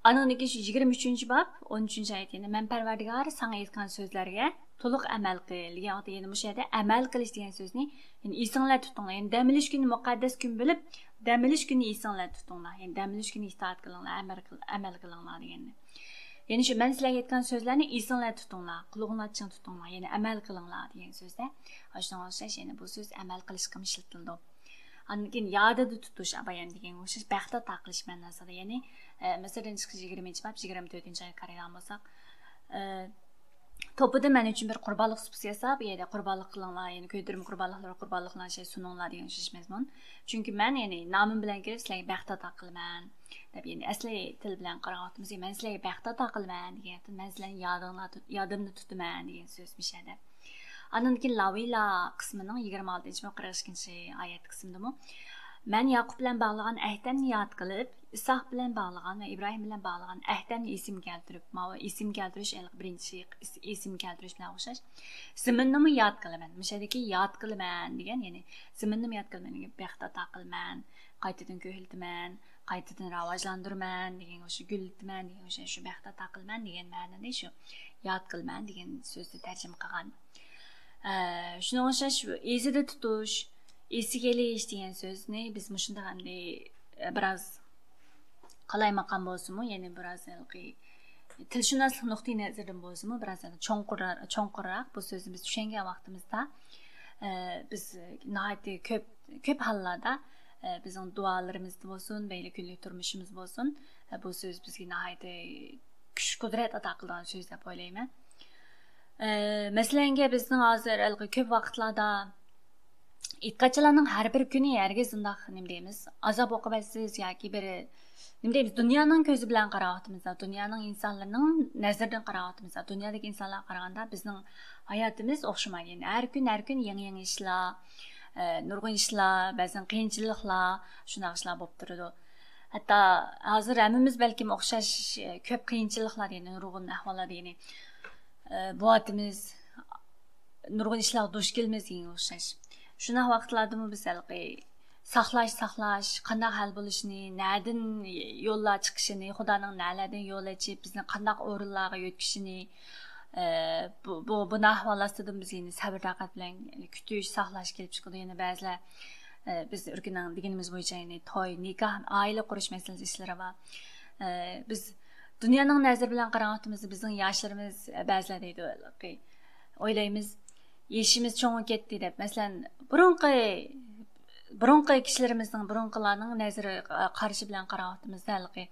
ئانىڭدىن كېيىن شۇ يىگىرمە ئۈچىنچى باب، ئون ئۈچىنچى ئايەت، يەنى مەن پەرۋەردىگار ساڭا ئېيتقان سۆزلەرگە تولۇق ئەمەل قىل دېگەن ۋاقىتتا، يەنى مۇشۇ يەردە ئەمەل قىلىش دېگەن سۆزنى، يەنى ئېسىڭلار تۇتۇڭلار. يەنى دەم ئېلىش كۈنىنى مۇقەددەس كۈن بىلىپ، دەم ئېلىش كۈنىنى ئېسىڭلار تۇتۇڭلار. يەنى دەم ئېلىش كۈنى ئىتائەت قىلىڭلار، ئەمەل قىل-، ئەمەل قىلىڭلار دېگەننى. يەنى شۇ مەن سىلەرگە ئېيتقان سۆزلەرنى ئېسىڭلار تۇتۇڭلار، قۇلىقىڭلار چىڭ تۇتۇڭلار، يەنى ئەمەل قىلىڭلار دېگەن سۆزدە. ئاشۇنىڭغا ئوخشاش، يەنى بۇ سۆز ئەمەل قىلىشقىمۇ ئىشلىتىلىدۇ. ئاندىن كېيىن يادىدا تۇتۇش، بايام دېگەنگە ئوخشاش بەخت ئاتا قىلىش مەناسىدا، يەنى، ئە، مىسىردىن چىقىش يىگىرمىنچى باب، يىگىرمە تۆتىنچى ئايەتكە قارايدىغان بولساق، ئە، توپىدىن مەن ئۈچۈن بىر قۇربانلىق سۇپىسى ياساپ، يەنى قۇربانلىق قىلىڭلار، يەنى كۆيدۈرمە قۇربانلىقلىرى، قۇربانلىقلارنى شۇ سۇنۇڭلار دېگەن ئوخشاش مەزمۇن. چۈنكى مەن، يەنى نامىم بىلەن كېلىپ سىلەرگە بەخت ئاتا قىلىمەن، دەپ، يەنى ئەسلى تىل بىلەن قارىغان ۋاقتىمىزدا، مەن سىلەرگە بەخت ئاتا قىلىمەن دېگەن، مەن سىلەرنى يادىڭلار تۇت-، يادىمدا تۇتىمەن دېگەن سۆز مۇشۇ يەردە. ئاندىن كېيىن لاۋىيلار قىسمىنىڭ يىگىرمە ئالتىنچى باب قىرىق ئىككىنچى ئايەت قىسمىدىمۇ، مەن ياقۇپ بىلەن باغلىغان ئەھدەمنى ياد قىلىپ، ئىسھاق بىلەن باغلىغان ۋە ئىبراھىم بىلەن باغلىغان ئەھدەمنى ئېسىمگە كەلتۈرۈپ، ماۋۇ ئېسىمگە كەلتۈرۈش، ھېلىقى بىرىنچى ئېس-، ئېسىمگە كەلتۈرۈش بىلەن ئوخشاش. زېمىننىمۇ ياد قىلىمەن. مۇشۇ يەردىكى ياد قىلىمەن دېگەن، يەنى زېمىننىمۇ ياد قىلىمەن دېگەن، بەخت ئاتا قىلىمەن، قايتىدىن كۆكلىتىمەن، قايتىدىن راۋاجلاندۇرىمەن دېگەن، ئوشۇ گۈللىتىمەن دېگەن، ئوشۇ، شۇ بەخت ئاتا قىلىمەن دېگەن مەنىنى شۇ ياد قىلىمەن دېگەن سۆزنى تەرجىمە قىلغان. ئە، شۇنىڭغا ئوخشاش ئېسىدە تۇتۇش، ئېسىگە ئېلىش دېگەن سۆزنى بىز مۇشۇنداق ئەمدى بىراز قالايمىقان بولسىمۇ، يەنى بىراز ھېلىقى تىلشۇناسلىق نۇقتىئى نەزىرىدىن بولسىمۇ، بىراز چوڭقۇرراق، چوڭقۇرراق بۇ سۆزنى بىز چۈشەنگەن ۋاقتىمىزدا، ئە، بىز ناھايىتى كۆپ، كۆپ ھاللاردا، ئە، بىزنىڭ دۇئالىرىمىزدا بولسۇن، مەيلى كۈنلۈك تۇرمۇشىمىز بولسۇن، ئە، بۇ سۆز بىزگە ناھايىتى كۈچ، قۇدرەت ئاتا قىلىدىغان سۆز دەپ ئويلايمەن. ئە، مەسىلەنگە، بىزنىڭ ھازىر ھېلىقى كۆپ ۋاقىتلاردا ئېتىقادچىلارنىڭ ھەر بىر كۈنى ھەرگىز ئۇنداق، نېمە دەيمىز، ئازاب ئوقۇبەتسىز ياكى بىر، نېمە دەيمىز، دۇنيانىڭ كۆزى بىلەن قاراۋاتىمىزدا، دۇنيانىڭ ئىنسانلىرىنىڭ نەزىرىدىن قاراۋاتىمىزدا، دۇنيادىكى ئىنسانلارغا قارىغاندا بىزنىڭ ھاياتىمىز ئوخشىمايدۇ. يەنى ھەر كۈن، ھەر كۈن يېڭى، يېڭى ئىشلار، ئە، نۇرغۇن ئىشلار، بەزەن قىيىنچىلىقلار، شۇنداق ئىشلار بولۇپ تۇرىدۇ. ھەتتا ھازىر ھەممىمىز بەلكىم ئوخشاش، ئە، كۆپ قىيىنچىلىقلار، يەنى نۇرغۇن ئەھۋاللار، يەنى، ئە، بولۇۋاتىمىز. نۇرغۇن ئىشلارغا دۇچ كېلىمىز دېگەنگە ئوخشاش. شۇنداق ۋاقىتلاردىمۇ بىز ھېلىقى ساقلاش، ساقلاش، قانداق ھەل بولۇشىنى، نەدىن يوللار چىقىشىنى، خۇدانىڭ نەلەردىن يول ئېچىپ، بىزنى قانداق ئورۇنلارغا يۆتكىشىنى، ئە، بۇ، بۇ، بۇ ئەھۋال ئاستىدىن بىز يەنە سەۋر-تاقەت بىلەن كۈتۈش، ساقلاش كېلىپ چىقىدۇ. يەنە بەزىلەر، ئە، بىز ئۆركىنىڭ دېگىنىمىز بويىچە يەنە توي، نىكاھ، ئائىلە قۇرۇش مەسىلىسى ئىشلىرى بار. ئە، بىز دۇنيانىڭ نەزىرى بىلەن قارىغان ۋاقتىمىزدا بىزنىڭ ياشلىرىمىز، بەزىلەر دەيدۇ، ئويلايمىز، يېشىمىز چوڭىيىپ كەتتى دەپ. مەسىلەن، بۇرۇنقى، بۇرۇنقى كىشىلىرىمىزنىڭ، بۇرۇنقىلارنىڭ نەزىرى، قارىشى بىلەن قارىغان ۋاقتىمىزدا ھېلىقى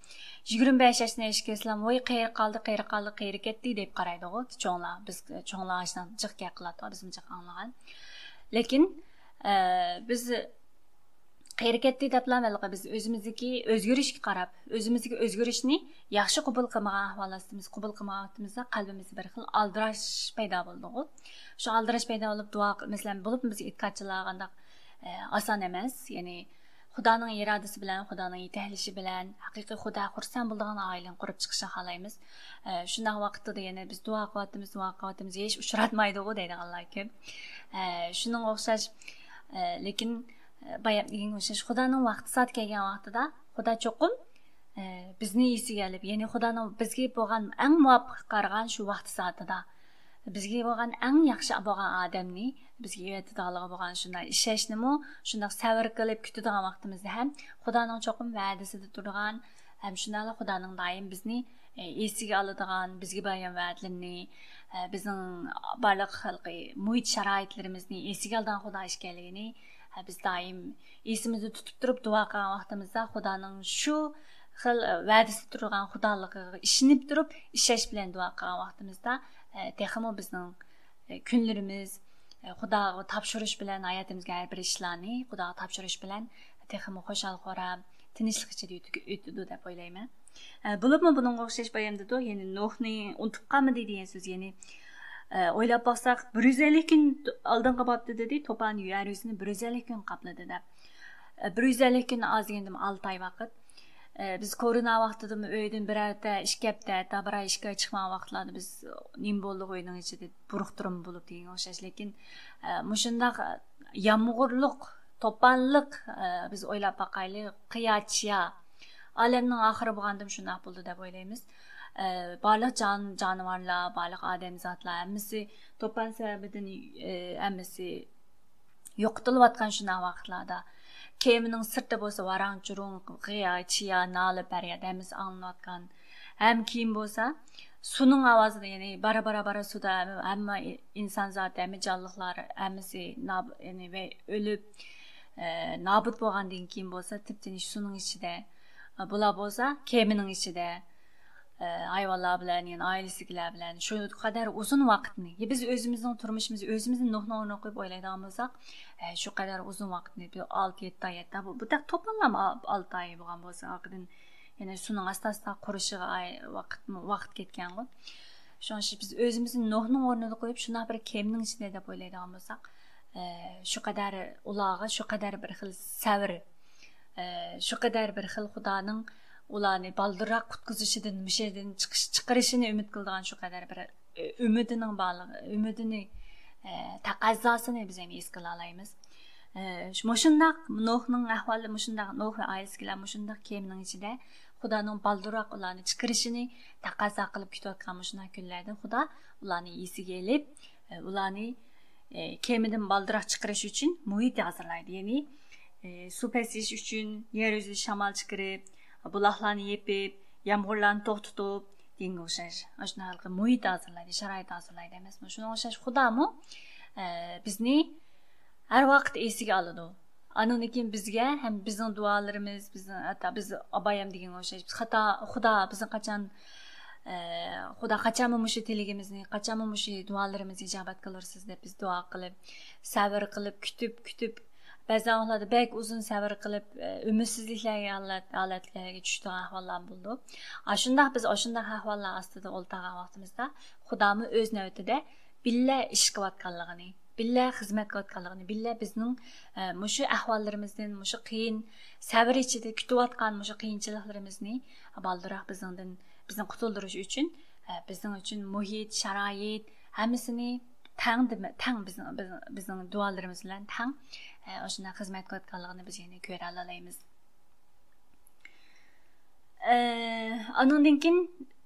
يىگىرمە بەش ياشتىن ئېشىپ كەتسىلەم، ۋوي، قېرى قالدى، قېرى قالدى، قېرى كەتتى دەپ قارايدىغۇ چوڭلار. بىز چوڭلار ئاشۇنداق جىق گەپ قىلاتتۇق، بىزمۇ جىق ئاڭلىغان. لېكىن، ئە، بىز قېرى كەتتى دەپلا ھېلىقى بىز ئۆزىمىزدىكى ئۆزگىرىشكە قاراپ، ئۆزىمىزدىكى ئۆزگىرىشنى ياخشى قوبۇل قىلمىغان ئەھۋال ئاستىمىز، قوبۇل قىلمىغان ۋاقتىمىزدا قەلبىمىزدە بىر خىل ئالدىراش پەيدا بولىدىغۇ. شۇ ئالدىراش پەيدا بولۇپ دۇئا قىل-، مەسىلەن، بولۇپمۇ بىز ئېتىقادچىلارغا ئانداق، ئە، ئاسان ئەمەس. يەنى خۇدانىڭ ئىرادىسى بىلەن، خۇدانىڭ يېتەكلىشى بىلەن ھەقىقىي خۇدا خۇرسەن بولىدىغان ئائىلىنى قۇرۇپ چىقىشنى خالايمىز. ئە، شۇنداق ۋاقىتتا يەنە بىز دۇئا قىلىۋاتىمىز، دۇئا قىلىۋاتىمىز، ھېچ ئۇچراتمايدىغۇ دەيدىغانلار كۆپ. ئە، شۇنىڭغا ئوخشاش، ئە، لېكىن، ئە، بايام دېگەنگە ئوخشاش، خۇدانىڭ ۋاقتى سائىتى كەلگەن ۋاقتىدا خۇدا چوقۇم، ئە، بىزنى ئېسىگە ئېلىپ، يەنى خۇدانىڭ بىزگە بولغان ئەڭ مۇۋاپىق قارىغان شۇ ۋاقتى سائىتىدا بىزگە بولغان ئەڭ ياخشى بولغان ئادەمنى بىزگە ئەۋەتىدىغانلىقىغا بولغان شۇنداق ئىشەنچنىمۇ، شۇنداق سەۋر قىلىپ كۈتىدىغان ۋاقتىمىزدا ھەم خۇدانىڭ چوقۇم ۋەدىسىدە تۇرىدىغان، ھەم شۇنداقلا خۇدانىڭ دائىم بىزنى، ئە، ئېسىگە ئالىدىغان، بىزگە بەرگەن ۋەدىلىرىنى، ئە، بىزنىڭ بارلىق خەلقى، مۇھىت شارائىتلىرىمىزنى ئېسىگە ئالىدىغان خۇدا ئىكەنلىكىنى، ئە، بىز دائىم ئېسىمىزدە تۇتۇپ تۇرۇپ دۇئا قىلغان ۋاقتىمىزدا خۇدانىڭ شۇ خىل، ئە، ۋەدىسىدە تۇرغان خۇدالىقىغا ئىشىنىپ تۇرۇپ، ئىشەنچ بىلەن دۇئا قىلغان ۋاقتىمىزدا، ئە، تېخىمۇ بىزنىڭ، ئە، كۈنلىرىمىز، ئە، خۇداغا تاپشۇرۇش بىلەن ھاياتىمىزدىكى ھەر بىر ئىشلارنى خۇداغا تاپشۇرۇش بىلەن تېخىمۇ خۇشال-خۇرام، تىنچلىق ئىچىدە ئۆتىدۇ، ئۆتىدۇ دەپ ئويلايمەن. ئە، بولۇپمۇ بۇنىڭغا ئوخشاش بايام دېدۇق، يەنى نوھنى ئۇنتۇپ قالمىدى دېگەن سۆز، يەنى، ئە، ئويلاپ باقساق، بىر يۈز ئەللىك كۈن ئالدىنقى بابتا دېدى، توپان يەر يۈزىنى بىر يۈز ئەللىك كۈن قاپلىدى دەپ. ئە، بىر يۈز ئەللىك كۈن ئاز دېگەندىمۇ ئالتە ئاي ۋاقىت. ئە، بىز كورونا ۋاقتىدىمۇ ئۆيدىن بىر ھەپتە، ئىككى ھەپتە، ھەتتا بىر ئاي، ئىككى ئاي چىقمىغان ۋاقىتلاردا بىز نېمە بولدۇق ئۆينىڭ ئىچىدە بۇرۇقتۇرما بولۇپ دېگەنگە ئوخشاش. لېكىن، ئە، مۇشۇنداق يامغۇرلۇق، توپانلىق، ئە، بىز ئويلاپ باقايلى، قىيا، چىيا، ئالەمنىڭ ئاخىرى بولغاندىمۇ شۇنداق بولدى دەپ ئويلايمىز. ئە، بارلىق جان-، جانىۋارلار، بارلىق ئادەمزاتلار ھەممىسى توپان سەۋەبىدىن، ئە، ھەممىسى يوقىتىلىۋاتقان شۇنداق ۋاقىتلاردا، كېمىنىڭ سىرتى بولسا ۋاراڭ-چۇرۇڭ، قىيا-چىيا، نالە-پەرياد ھەممىسى ئاڭلىنىۋاتقان. ھەم كېيىن بولسا سۇنىڭ ئاۋازىدا، يەنى بارا، بارا، بارا سۇدا ھەممە، ھەممە ئىنسان زاتى، ھەممە جانلىقلار ھەممىسى ناب-، يەنى ۋە-، ئۆلۈپ، ئە، نابۇت بولغاندىن كېيىن بولسا تىپتىنچ سۇنىڭ ئىچىدە، ئە، بۇلار بولسا كېمىنىڭ ئىچىدە، ئە، ھايۋانلار بىلەن، يەنى ئائىلىسىدىكىلەر بىلەن شۇ قەدەر ئۇزۇن ۋاقىتنى، يا بىز ئۆزىمىزنىڭ تۇرمۇشىمىزنى، ئۆزىمىزنى نوھنىڭ ئورنىغا قويۇپ ئويلايدىغان بولساق، ئە، شۇ قەدەر ئۇزۇن ۋاقىتنى، بۇ ئالتە، يەتتە ئاي، يەتتە، بۇ، بۇ تەك توپانلام ئا-، ئالتە ئاي بولغان بولسا، ئارقىدىن يەنە شۇنىڭ ئاستا-ئاستا قۇرۇشىغا ئاي-، ۋاقىت، ۋاقىت كەتكەنغۇ. شۇڭا بىز ئۆزىمىزنى نوھنىڭ ئورنىدا قويۇپ، شۇنداق بىر كېمىنىڭ ئىچىدە دەپ ئويلايدىغان بولساق، ئە، شۇ قەدەر ئۇلارغا شۇ قەدەر بىر خىل سەۋر، ئە، شۇ قەدەر بىر خىل خۇدانىڭ ئۇلارنى بالدۇرراق قۇتقۇزۇشىدىن، مۇشۇ يەردىن چىقىش، چىقىرىشىنى ئۈمىد قىلىدىغان شۇ قەدەر بىر، ئە، ئۈمىدىنىڭ بارلىقى، ئۈمىدىنى، ئە، تەقەززاسىنى بىز يەنە ھېس قىلالايمىز. ئە، مۇشۇنداق نوھنىڭ ئەھۋالى، مۇشۇنداق نوھ ۋە ئائىلىسىدىكىلەر مۇشۇنداق كېمىنىڭ ئىچىدە خۇدانىڭ بالدۇرراق ئۇلارنى چىقىرىشىنى تەقەززا قىلىپ كۈتۈۋاتقان مۇشۇنداق كۈنلەردە خۇدا ئۇلارنى ئېسىگە ئېلىپ، ئە، ئۇلارنى ئە، كېمىدىن بالدۇراق چىقىرىش ئۈچۈن مۇھىت ھازىرلايدۇ. يەنى، ئە، سۇ پەسىيىش ئۈچۈن يەر يۈزىگە شامال چىقىرىپ، بۇلاقلارنى يېپىپ، يامغۇرلارنى توختىتىپ، دېگەنگە ئوخشاش. ئاشۇنداق ھالقا مۇھىت ھازىرلايدۇ، شارائىت ھازىرلايدۇ ئەمەسمۇ؟ شۇنىڭغا ئوخشاش خۇدامۇ، ئە، بىزنى ھەر ۋاقىت ئېسىگە ئالىدۇ. ئاندىن كېيىن بىزگە ھەم بىزنىڭ دۇئالىرىمىز، بىزنىڭ ھەتتا بىز ئابايام دېگەنگە ئوخشاش، بىز خاتا، خۇدا بىزنى قاچان، ئە، خۇدا قاچانمۇ مۇشۇ تىلىكىمىزنى، قاچانمۇ مۇشۇ دۇئالىرىمىزنى ئىجابەت قىلۇرسىز دەپ بىز دۇئا قىلىپ، سەۋر قىلىپ، كۈتۈپ، كۈتۈپ، بەزى ۋاقىتلاردا بەك ئۈزۈن سەۋر قىلىپ، ئە، ئۈمىدسىزلىكلەرگە ھالەت-، ھالەتلەرگە چۈشىدىغان ئەھۋاللار بولىدۇ. ئاشۇنداق بىز ئاشۇنداق ئەھۋاللار ئاستىدا ئولتۇرغان ۋاقتىمىزدا خۇدامۇ ئۆز نۆۋىتىدە بىللە ئىش قىلىۋاتقانلىقىنى، بىللە خىزمەت قىلىۋاتقانلىقىنى، بىللە بىزنىڭ، ئە، مۇشۇ ئەھۋاللىرىمىزدىن، مۇشۇ قىيىن سەۋر ئىچىدە كۈتۈۋاتقان مۇشۇ قىيىنچىلىقلىرىمىزنى بالدۇرراق بىزنىڭدىن، بىزنى قۇتۇلدۇرۇش ئۈچۈن، ئە، بىزنىڭ ئۈچۈن مۇھىت، شارائىت، ھەممىسىنى تەڭ دېمە-، تەڭ بىزنىڭ، بىزنىڭ، بىزنىڭ دۇئالىرىمىز بىلەن تەڭ، ئە، ئاشۇنداق خىزمەت قىلىۋاتقانلىقىنى بىز يەنە كۆرەلەيمىز. ئە، ئانىڭدىن كېيىن،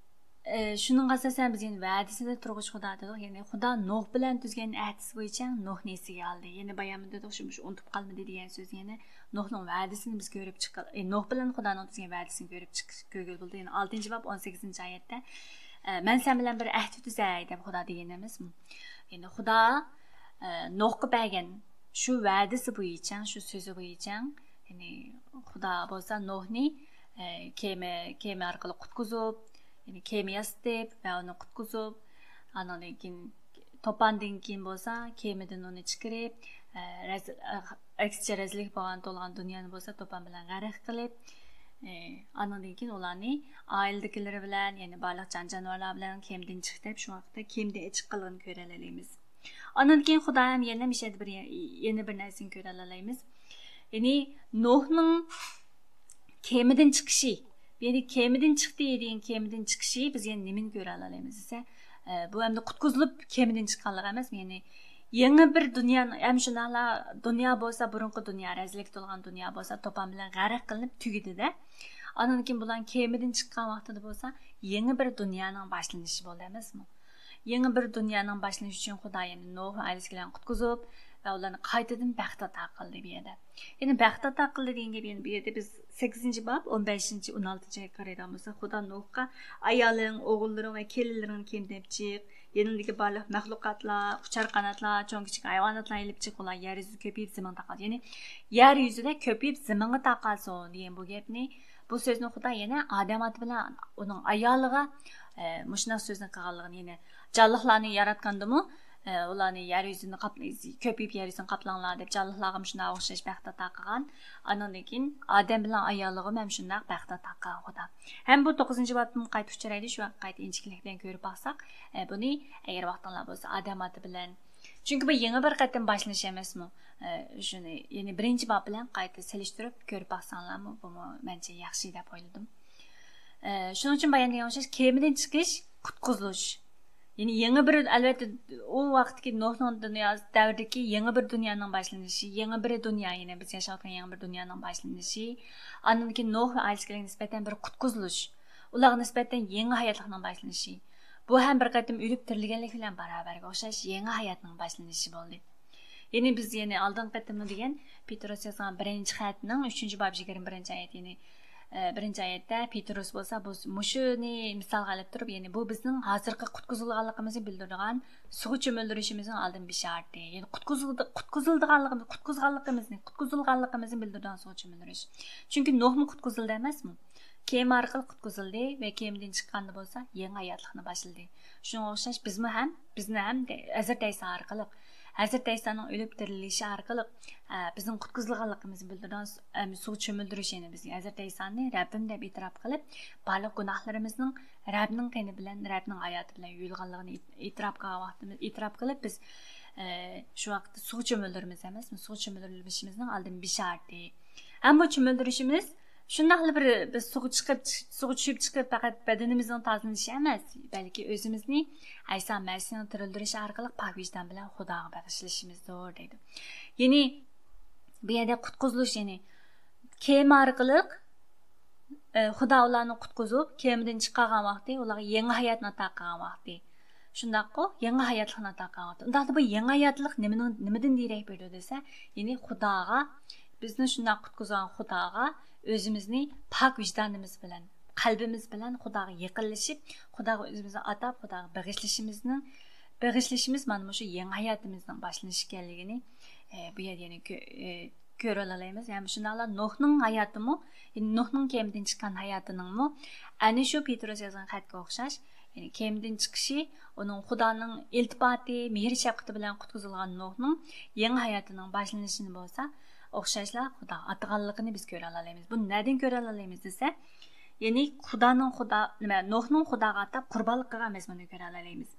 ئە، شۇنىڭغا ئاساسەن بىز يەنە ۋەدىسىدە تۇرغۇچ خۇدا دېدۇق. يەنى خۇدا نوھ بىلەن تۈزگەن ئەھدىسى بويىچە نوھنى ئېسىگە ئالدى. يەنە بايامدا دېدۇق، شۇ، شۇ ئۇنتۇپ قالمىدى دېگەن سۆز. يەنى نوھنىڭ ۋەدىسىنى بىز كۆرۈپ چىققىلى، ئە، نوھ بىلەن خۇدانىڭ تۈزگەن ۋەدىسىنى كۆرۈپ چىقىش، كۆرگىلى بولىدۇ. يەنى ئالتىنچى باب ئون سەككىزىنچى ئايەتتە، ئە، مەن سەن بىلەن بىر ئەھدى تۈزەي دەپ خۇدا دېگەن ئەمەسمۇ؟ يەنى خۇدا، ئە، نوھقا بەرگەن شۇ ۋەدىسى بويىچە، شۇ سۆزى بويىچە، يەنى خۇدا بولسا نوھنى، ئە، كېمە، كېمە ئارقىلىق قۇتقۇزۇپ، يەنى كېمە ياسىتىپ ۋە ئۇنى قۇتقۇزۇپ، ئاندىن كېيىن توپاندىن كېيىن بولسا كېمىدىن ئۇنى چىقىرىپ، ئە، رەز-، ئە، ئەكسىچە رەزىللىك بولغان، تولغان دۇنيانى بولسا توپان بىلەن غەرق قىلىپ، ئە، ئاندىن كېيىن ئۇلارنى ئائىلىدىكىلىرى بىلەن، يەنى بارلىق جان-جانىۋارلار بىلەن كېمىدىن چىق دەپ، شۇ ۋاقىتتا كېمىدىن چىققانلىقىنى كۆرەلەيمىز. ئاندىن كېيىن خۇدا ھەم يەنە مىشەدە بىر، يەنە بىر نەرسىنى كۆرەلەيمىز. يەنى نوھنىڭ كېمىدىن چىقىشى. يەنى كېمىدىن چىقتى دېگەن، كېمىدىن چىقىشى بىز يەنە نېمىنى كۆرەلەيمىز دېسە، ئە، بۇ ئەمدى قۇتقۇزۇلۇپ كېمىدىن چىققانلىقى ئەمەس، يەنى يېڭى بىر دۇنيا، ھەم شۇنداقلا دۇنيا بولسا، بۇرۇنقى دۇنيا، رەزىللىك تولغان دۇنيا بولسا توپان بىلەن غەرق قىلىنىپ تۈگىدى-دە. ئاندىن كېيىن بۇلار كېمىدىن چىققان ۋاقتىدا بولسا يېڭى بىر دۇنيانىڭ باشلىنىشى بولدى ئەمەسمۇ؟ يېڭى بىر دۇنيانىڭ باشلىنىشى ئۈچۈن خۇدا يەنە نوھ ۋە ئائىلىسىنى قۇتقۇزۇپ ۋە ئۇلارنى قايتىدىن بەخت ئاتا قىلدى بۇ يەردە. يەنى بەخت ئاتا قىلدى دېگەن گەپ، يەنە بۇ يەردە بىز سەككىزىنچى باب، ئون بەشىنچى، ئون ئالتىنچى ئايەتكە قارايدىغان بولساق، خۇدا نوھقا، ئايالىڭ، ئوغۇللىرىڭ ۋە كېلىنلىرىڭنى كېمىدىن ئېلىپ چىق. يېنىڭدىكى بارلىق مەخلۇقاتلار، ئۇچار قاناتلار، چوڭ كىچىك ھايۋاناتلارنى ئېلىپ چىق، ئۇلار يەر يۈزىدە كۆپىيىپ زېمىنغا تارقالسۇن. يەنى يەر يۈزىدە كۆپىيىپ زېمىنغا تارقالسۇن دېگەن بۇ گەپنى، بۇ سۆزنى خۇدا يەنە ئادەم ئاتا بىلەن ئۇنىڭ ئايالىغا، ئە، مۇشۇنداق سۆزنى قىلغانلىقىنى، يەنى جانلىقلارنى ياراتقاندىمۇ، ئە، ئۇلارنى يەر يۈزىنى قاپ-، كۆپىيىپ يەر يۈزىنى قاپلاڭلار دەپ جانلىقلارغا مۇشۇنداق ئوخشاش بەخت ئاتا قىلغان. ئاندىن كېيىن ئادەم بىلەن ئايالىغىمۇ ھەم شۇنداق بەخت ئاتا قىلغان خۇدا. ھەم بۇ توققۇزىنچى بابتىن قايتا ئۇچرايدۇ، شۇ ۋاقىت قايتا ئىنچىكىلىك بىلەن كۆرۈپ باقساق، ئە، بۇنى ئەگەر ۋاقتىڭلار بولسا ئادەم ئاتا بىلەن، چۈنكى بۇ يېڭى بىر قېتىم باشلىنىش ئەمەسمۇ؟ ئە، شۇنى، يەنى بىرىنچى باب بىلەن قايتا سېلىشتۇرۇپ كۆرۈپ باقساڭلارمۇ، بۇمۇ مەنچە ياخشى دەپ ئويلىدىم. ئە، شۇنىڭ ئۈچۈن بايان دېگەن ئوخشاش، كېمىدىن چىقىش، قۇتقۇزۇلۇش. يەنى يېڭى بىر، ئەلۋەتتە، ئۇ ۋاقىتتىكى نوھنىڭ دۇنياسى دەۋرىدىكى يېڭى بىر دۇنيانىڭ باشلىنىشى، يېڭى بىر دۇنيا، يەنى بىز ياشاۋاتقان يېڭى بىر دۇنيانىڭ باشلىنىشى، ئاندىن كېيىن نوھ ۋە ئائىلىسىگە نىسبەتەن بىر قۇتقۇزۇلۇش، ئۇلارغا نىسبەتەن يېڭى ھاياتلىقنىڭ باشلىنىشى. بۇ ھەم بىر قېتىم ئۆلۈپ تىرىلگەنلىك بىلەن باراۋەرگە ئوخشاش يېڭى ھاياتنىڭ باشلىنىشى بولدى. يەنى بىز يەنە ئالدىنقى قېتىممۇ دېگەن پېتروس يازغان بىرىنچى خەتنىڭ ئۈچىنچى باب يىگىرمە بىرىنچى ئايەت، يەنى، ئە، بىرىنچى ئايەتتە پېتروس بولسا بۇ، مۇشۇنى مىسالغا ئېلىپ تۇرۇپ، يەنى بۇ بىزنىڭ ھازىرقى قۇتقۇزۇلغانلىقىمىزنى بىلدۈرىدىغان سۇغا چۆمۈلدۈرۈشىمىزنىڭ ئالدىن بېشارىتى. يەنى قۇتقۇزۇلدى-، قۇتقۇزۇلىدىغانلىقىمىز، قۇتقۇزغانلىقىمىزنى، قۇتقۇزۇلغانلىقىمىزنى بىلدۈرىدىغان سۇغا چۆمۈلدۈرۈش. چۈنكى نوھمۇ قۇتقۇزۇلدى ئەمەسمۇ؟ كېمە ئارقىلىق قۇتقۇزۇلدى ۋە كېمىدىن چىققاندا بولسا يېڭى ھاياتلىقنى باشلىدى. شۇنىڭغا ئوخشاش بىزمۇ ھەم، بىزنى ھەم دە-، ھەزرىتى ئەيسا ئارقىلىق، ھەزرىتى ئەيسانىڭ ئۆلۈپ تىرىلىشى ئارقىلىق، ئە، بىزنىڭ قۇتقۇزۇلغانلىقىمىزنى بىلدۈرىدىغان سۇ-، ئەم، سۇغا چۆمۈلدۈرۈش، يەنى بىز ھەزرىتى ئەيسانى رەببىم دەپ ئېتىراپ قىلىپ، بارلىق گۇناھلىرىمىزنىڭ رەبنىڭ قېنى بىلەن، رەبنىڭ ھاياتى بىلەن يۇيۇلغانلىقىنى ئېت-، ئېتىراپ قىلغان ۋاقتىمىز، ئېتىراپ قىلىپ بىز، ئە، شۇ ۋاقىتتا سۇغا چۆمۈلدۈرىمىز ئەمەسمۇ؟ سۇغا چۆمۈلدۈرۈلۈشىمىزنىڭ ئالدىن بېشارىتى. ھەم بۇ چۆمۈلدۈرۈشىمىز شۇنداقلا بىر، بىز سۇغا چىقىپ، سۇغا چۈشۈپ چىقىپ پەقەت بەدىنىمىزنىڭ تازىلىنىشى ئەمەس، بەلكى ئۆزىمىزنى ئەيسا مەسىھنىڭ تىرىلدۈرۈشى ئارقىلىق پاك ۋىجدان بىلەن خۇداغا بېغىشلىشىمىزدۇر دەيدۇ. يەنى بۇ يەردە قۇتقۇزۇلۇش، يەنى كېمە ئارقىلىق، ئە، خۇدا ئۇلارنى قۇتقۇزۇپ، كېمىدىن چىقارغان ۋاقتى، ئۇلارغا يېڭى ھاياتنى ئاتا قىلغان ۋاقتى. شۇنداققۇ، يېڭى ھاياتلىقنى ئاتا قىلغان. ئۇنداقتا بۇ يېڭى ھاياتلىق نېمىنىڭ، نېمىدىن دېرەك بېرىدۇ دېسە، يەنى خۇداغا، بىزنى شۇنداق قۇتقۇزغان خۇداغا ئۆزىمىزنى پاك ۋىجدانىمىز بىلەن، قەلبىمىز بىلەن خۇداغا يېقىنلىشىپ، خۇداغا ئۆزىمىزنى ئاتاپ، خۇداغا بېغىشلىشىمىزنىڭ، بېغىشلىشىمىز مانا مۇشۇ يېڭى ھاياتىمىزنىڭ باشلىنىشى ئىكەنلىكىنى، ئە، بۇ يەردە يەنە كۆ-، ئە، كۆرۈۋالالايمىز. ھەم شۇنداقلا نوھنىڭ ھاياتىمۇ، يەنى نوھنىڭ كېمىدىن چىققان ھاياتىنىڭمۇ ئەنە شۇ پېتروس يازغان خەتكە ئوخشاش، يەنى كېمىدىن چىقىشى، ئۇنىڭ خۇدانىڭ ئىلتىپاتى، مېھىر-شەپقىتى بىلەن قۇتقۇزۇلغان نوھنىڭ يېڭى ھاياتىنىڭ باشلىنىشىنى بولسا ئوخشاشلا خۇدا ئاتىغانلىقىنى بىز كۆرەلەيمىز. بۇنى نەدىن كۆرەلەيمىز دېسە، يەنى خۇدانىڭ خۇدا، نېمە، نوھنىڭ خۇداغا ئاتاپ قۇربانلىق قىلغان مەزمۇنىنى كۆرەلەيمىز.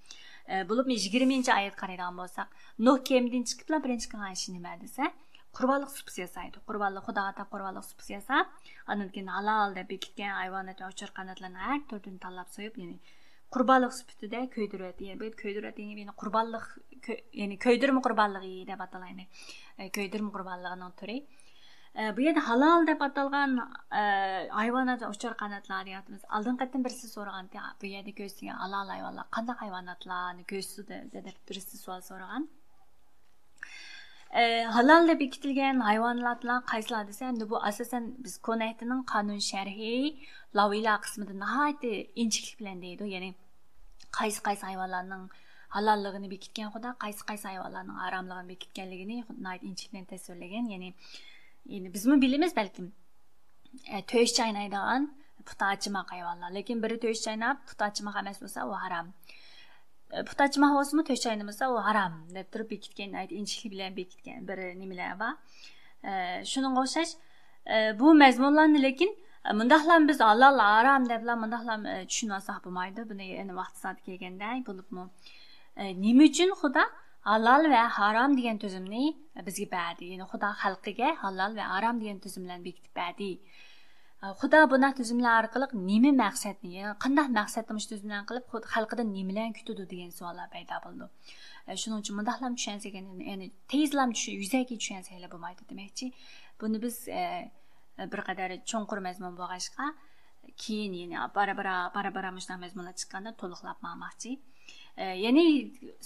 ئە، بولۇپمۇ يىگىرمىنچى ئايەتكە قارايدىغان بولساق، نوھ كېمىدىن چىقىپلا بىرىنچى قىلغان ئىشى نېمە دېسە، قۇربانلىق سۇپىسى ياسايدۇ. قۇربانلىق، خۇداغا ئاتاپ قۇربانلىق سۇپىسى ياساپ، ئاندىن كېيىن ھالال دەپ بېكىتكەن ھايۋانات ۋە ئۇچار قاناتلارنىڭ ھەر تۈرىدىن تاللاپ سويۇپ، يەنى قۇربانلىق سۈپىتىدە كۆيدۈرۈۋەتتى. يەنى بۇ يەردە كۆيدۈرۈۋەتتى دېگەن، يەنى قۇربانلىق، كۆ-، يەنى كۆيدۈرمە قۇربانلىقى دەپ ئاتىلىدۇ. ئە، كۆيدۈرمە قۇربانلىقىنىڭ تۈرى. ئە، بۇ يەردە ھالال دەپ ئاتالغان، ئە، ھايۋانات ۋە ئۇچار قاناتلار دېگەن ئالدىنقى قېتىم بىرسى سورىغانتى، بۇ يەردە كۆرسىتىلگەن ھالال ھايۋانلار قانداق ھايۋاناتلارنى كۆرسىتىدۇ دەپ بىرسى سوئال سورىغان. ئە، ھالال دەپ بېكىتىلگەن ھايۋاناتلار قايسىلار دېسە، ئەمدى بۇ ئاساسەن بىز كونا ئەھدىنىڭ قانۇن شەرھى، لاۋىلا قىسمىدا ناھايىتى ئىنچىكىلىك بىلەن دەيدۇ. يەنى قايسى، قايسى ھايۋانلارنىڭ ھالاللىقىنى بېكىتكەن خۇدا، قايسى، قايسى ھايۋانلارنىڭ ھاراملىقىنى بېكىتكەنلىكىنى ناھايىتى ئىنچىكىلىك بىلەن تەسۋىرلىگەن. يەنى، يەنى بىزمۇ بىلىمىز بەلكىم، ئە، تۆش چاينايدىغان پۇتى ئاچىماق ھايۋانلار. لېكىن بىرى تۆش چايناپ، پۇتى ئاچىماق ئەمەس بولسا، ئۇ ھارام. ئە، پۇتى ئاچىماق بولسىمۇ، تۆش چاينىمىسا، ئۇ ھارام دەپ تۇرۇپ بېكىتكەن، ناھايىتى ئىنچىكىلىك بىلەن بېكىتكەن بىر نېمىلەر بار. ئە، شۇنىڭغا ئوخشاش، ئە، بۇ مەزمۇنلارنى لېكىن، ئە، مۇنداقلام بىز ھالال، ھارام دەپلا مۇنداقلام، ئە، چۈشىنىۋالساق بولمايدۇ. بۇنى يەنە ۋاقتى سائىتى كەلگەندە، بولۇپمۇ، ئە، نېمە ئۈچۈن خۇدا ھالال ۋە ھارام دېگەن تۈزۈمنى بىزگە بەردى؟ يەنى خۇدا خەلقىگە ھالال ۋە ھارام دېگەن تۈزۈم بىلەن بېكىتىپ بەردى. ئە، خۇدا بۇنداق تۈزۈملەر ئارقىلىق نېمە مەقسەتنى، يەنى قانداق مەقسەتنى مۇشۇ تۈزۈملەرنى قىلىپ خۇد-، خەلقىدىن نېمىلەرنى كۈتىدۇ دېگەن سوئاللار پەيدا بولىدۇ. ئە، شۇنىڭ ئۈچۈن مۇنداقلام چۈشەنسەك، يەنى، يەنى تېزلام چۈشە-، يۈزەكى چۈشەنسەكلا بولمايدۇ دېمەكچى. بۇنى بىز، ئە، بىر قەدەر چوڭقۇر مەزمۇن بولغاچقا، كېيىن يەنە بارا-بارا، بارا-بارا مۇشۇنداق مەزمۇنلار چىققاندا تولۇقلاپ ماڭماقچى. ئە، يەنى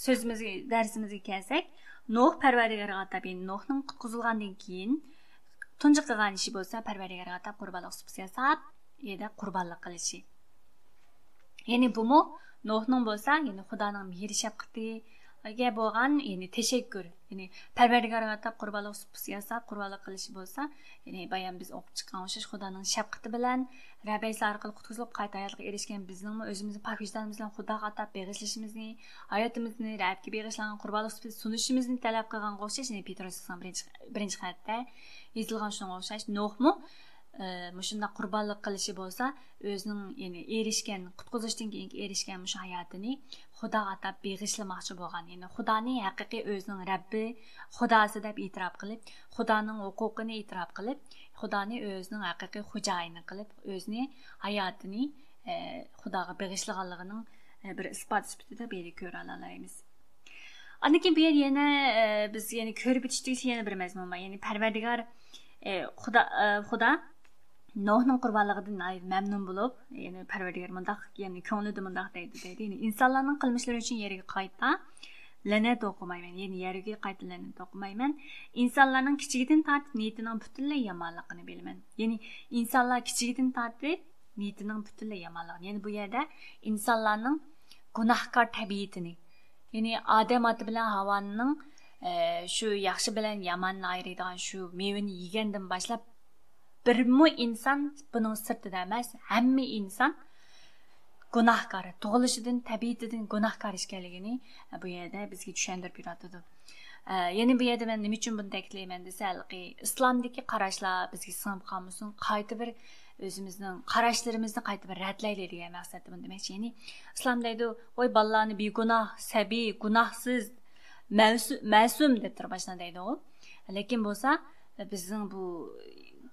سۆزىمىزگە، دەرسىمىزگە كەلسەك، نوھ پەرۋەردىگارغا ئاتاپ، يەنى نوھنىڭ قۇتقۇزۇلغاندىن كېيىن تۇنجى قىلغان ئىشى بولسا پەرۋەردىگارغا ئاتاپ قۇربانلىق سۇپىسى ياساپ، يەنە قۇربانلىق قىلىشى. يەنى بۇمۇ نوھنىڭ بولسا، يەنى خۇدانىڭ مېھىر شەپقىتىگە بولغان، يەنى تەشەككۈر، يەنى پەرۋەردىگارغا ئاتاپ قۇربانلىق سۇپىسى ياساپ، قۇربانلىق قىلىشى بولسا، يەنى بايام بىز ئوقۇپ چىققان ئوخشاش خۇدانىڭ شەپقىتى بىلەن رەببى ئەيسا ئارقىلىق قۇتقۇزۇلۇپ قايتا ھاياتلىققا ئېرىشكەن بىزنىڭمۇ ئۆزىمىزنى پاك ۋىجدانىمىز بىلەن خۇداغا ئاتاپ بېغىشلىشىمىزنى، ھاياتىمىزنى رەببىگە بېغىشلانغان قۇربانلىق سۈپىتىدە سۇنۇشىمىزنى تەلەپ قىلغانغا ئوخشاش، يەنى پېتروسنىڭ بىرىنچى، بىرىنچى خەتتە يېزىلغان شۇنىڭغا ئوخشاش نوھمۇ، ئە، مۇشۇنداق قۇربانلىق قىلىشى بولسا ئۆزىنىڭ، يەنى ئېرىشكەن، قۇتقۇزۇشتىن كېيىنكى ئېرىشكەن مۇشۇ ھاياتىنى خۇداغا ئاتاپ بېغىشلىماقچى بولغان، يەنى خۇدانى ھەقىقىي ئۆزىنىڭ رەببى، خۇداسى دەپ ئېتىراپ قىلىپ، خۇدانىڭ ھوقۇقىنى ئېتىراپ قىلىپ، خۇدانى ئۆزىنىڭ ھەقىقىي خوجايىنى قىلىپ، ئۆزىنى، ھاياتىنى، ئە، خۇداغا بېغىشلىغانلىقىنىڭ، ئە، بىر ئىسپات سۈپىتىدە بۇ يەردە كۆرەلەيمىز. ئاندىن كېيىن بۇ يەردە يەنە، ئە، بىز يەنە كۆرۈپ ئۆتۈش تېگىشلىك يەنە بىر مەزمۇن بار. يەنى پەرۋەردىگار، ئە، خۇدا، ئە، خۇدا نوھنىڭ قۇربانلىقىدىن ناھايىتى مەمنۇن بولۇپ، يەنى پەرۋەردىگار مۇنداق، يەنى كۆڭلىدە مۇنداق دەيدۇ، دەيدۇ. يەنى ئىنسانلارنىڭ قىلمىشلىرى ئۈچۈن يەرگە قايتا لەنەت ئوقۇمايمەن. يەنى يەرگە قايتا لەنەت ئوقۇمايمەن. ئىنسانلارنىڭ كىچىكىدىن تارتىپ نىيىتىنىڭ پۈتۈنلەي يامانلىقىنى بىلىمەن. يەنى ئىنسانلار كىچىكىدىن تارتىپ نىيىتىنىڭ پۈتۈنلەي يامانلىقىنى. يەنى بۇ يەردە ئىنسانلارنىڭ گۇناھكار تەبىئىتىنى، يەنى ئادەم ئاتا بىلەن ھاۋانىڭ، ئە، شۇ ياخشى بىلەن ياماننى ئايرىيدىغان شۇ مېۋىنى يېگەندىن باشلاپ، بىرمۇ ئىنسان بۇنىڭ سىرتىدا ئەمەس، ھەممە ئىنسان گۇناھكار، تۇغۇلۇشىدىن، تەبىئىتىدىن گۇناھكار ئىكەنلىكىنى بۇ يەردە بىزگە چۈشەندۈرۈپ بېرىۋاتىدۇ. ئە، يەنە بۇ يەردە مەن نېمە ئۈچۈن بۇنى تەكىتلەيمەن دېسە، ھېلىقى ئىسلامدىكى قاراشلار بىزگە سىڭىپ قالمىسۇن، قايتا بىر ئۆزىمىزنىڭ قاراشلىرىمىزنى قايتا بىر رەتلەيلى دېگەن مەقسەتتە بۇنى دېمەكچى. يەنى ئىسلام دەيدۇ، ۋاي بالىلارنى بىگۇناھ، سەبىي، گۇناھسىز، مەسۇ-، مەسۇم دەپ تۇرۇپ ئاشۇنداق دەيدۇ. لېكىن بولسا بىزنىڭ بۇ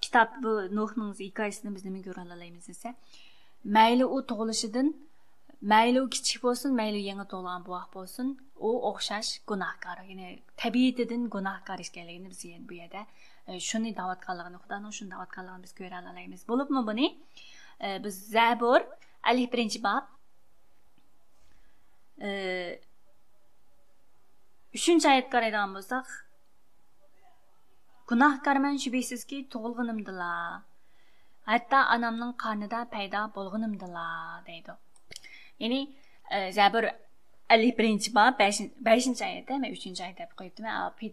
كىتاب، بۇ نوھنىڭ ھېكايىسىدىن بىز نېمە كۆرەلەيمىز دېسە، مەيلى ئۇ تۇغۇلۇشىدىن، مەيلى ئۇ كىچىك بولسۇن، مەيلى يېڭى تۇغۇلغان بوۋاق بولسۇن، ئۇ ئوخشاش گۇناھكار. يەنى تەبىئىتىدىن گۇناھكار ئىكەنلىكىنى بىز يەنە بۇ يەردە، ئە، شۇنى دەۋاتقانلىقىنى، خۇدانىڭ شۇنى دەۋاتقانلىقىنى بىز كۆرەلەيمىز. بولۇپمۇ بۇنى، ئە، بىز زەبۇر ئەللىك بىرىنچى باب، ئۈچىنچى ئايەتكە قارايدىغان بولساق، گۇناھكارمەن شۈبھىسىزكى تۇغۇلغىنىمدىلا، ھەتتا ئانامنىڭ قارنىدا پەيدا بولغىنىمدىلا دەيدۇ. يەنى زەبۇر ئەللىك بىرىنچى باب بەشىنچى ئايەتتە، مەن ئۈچىنچى ئايەت دەپ قويۇپتىمەن، پى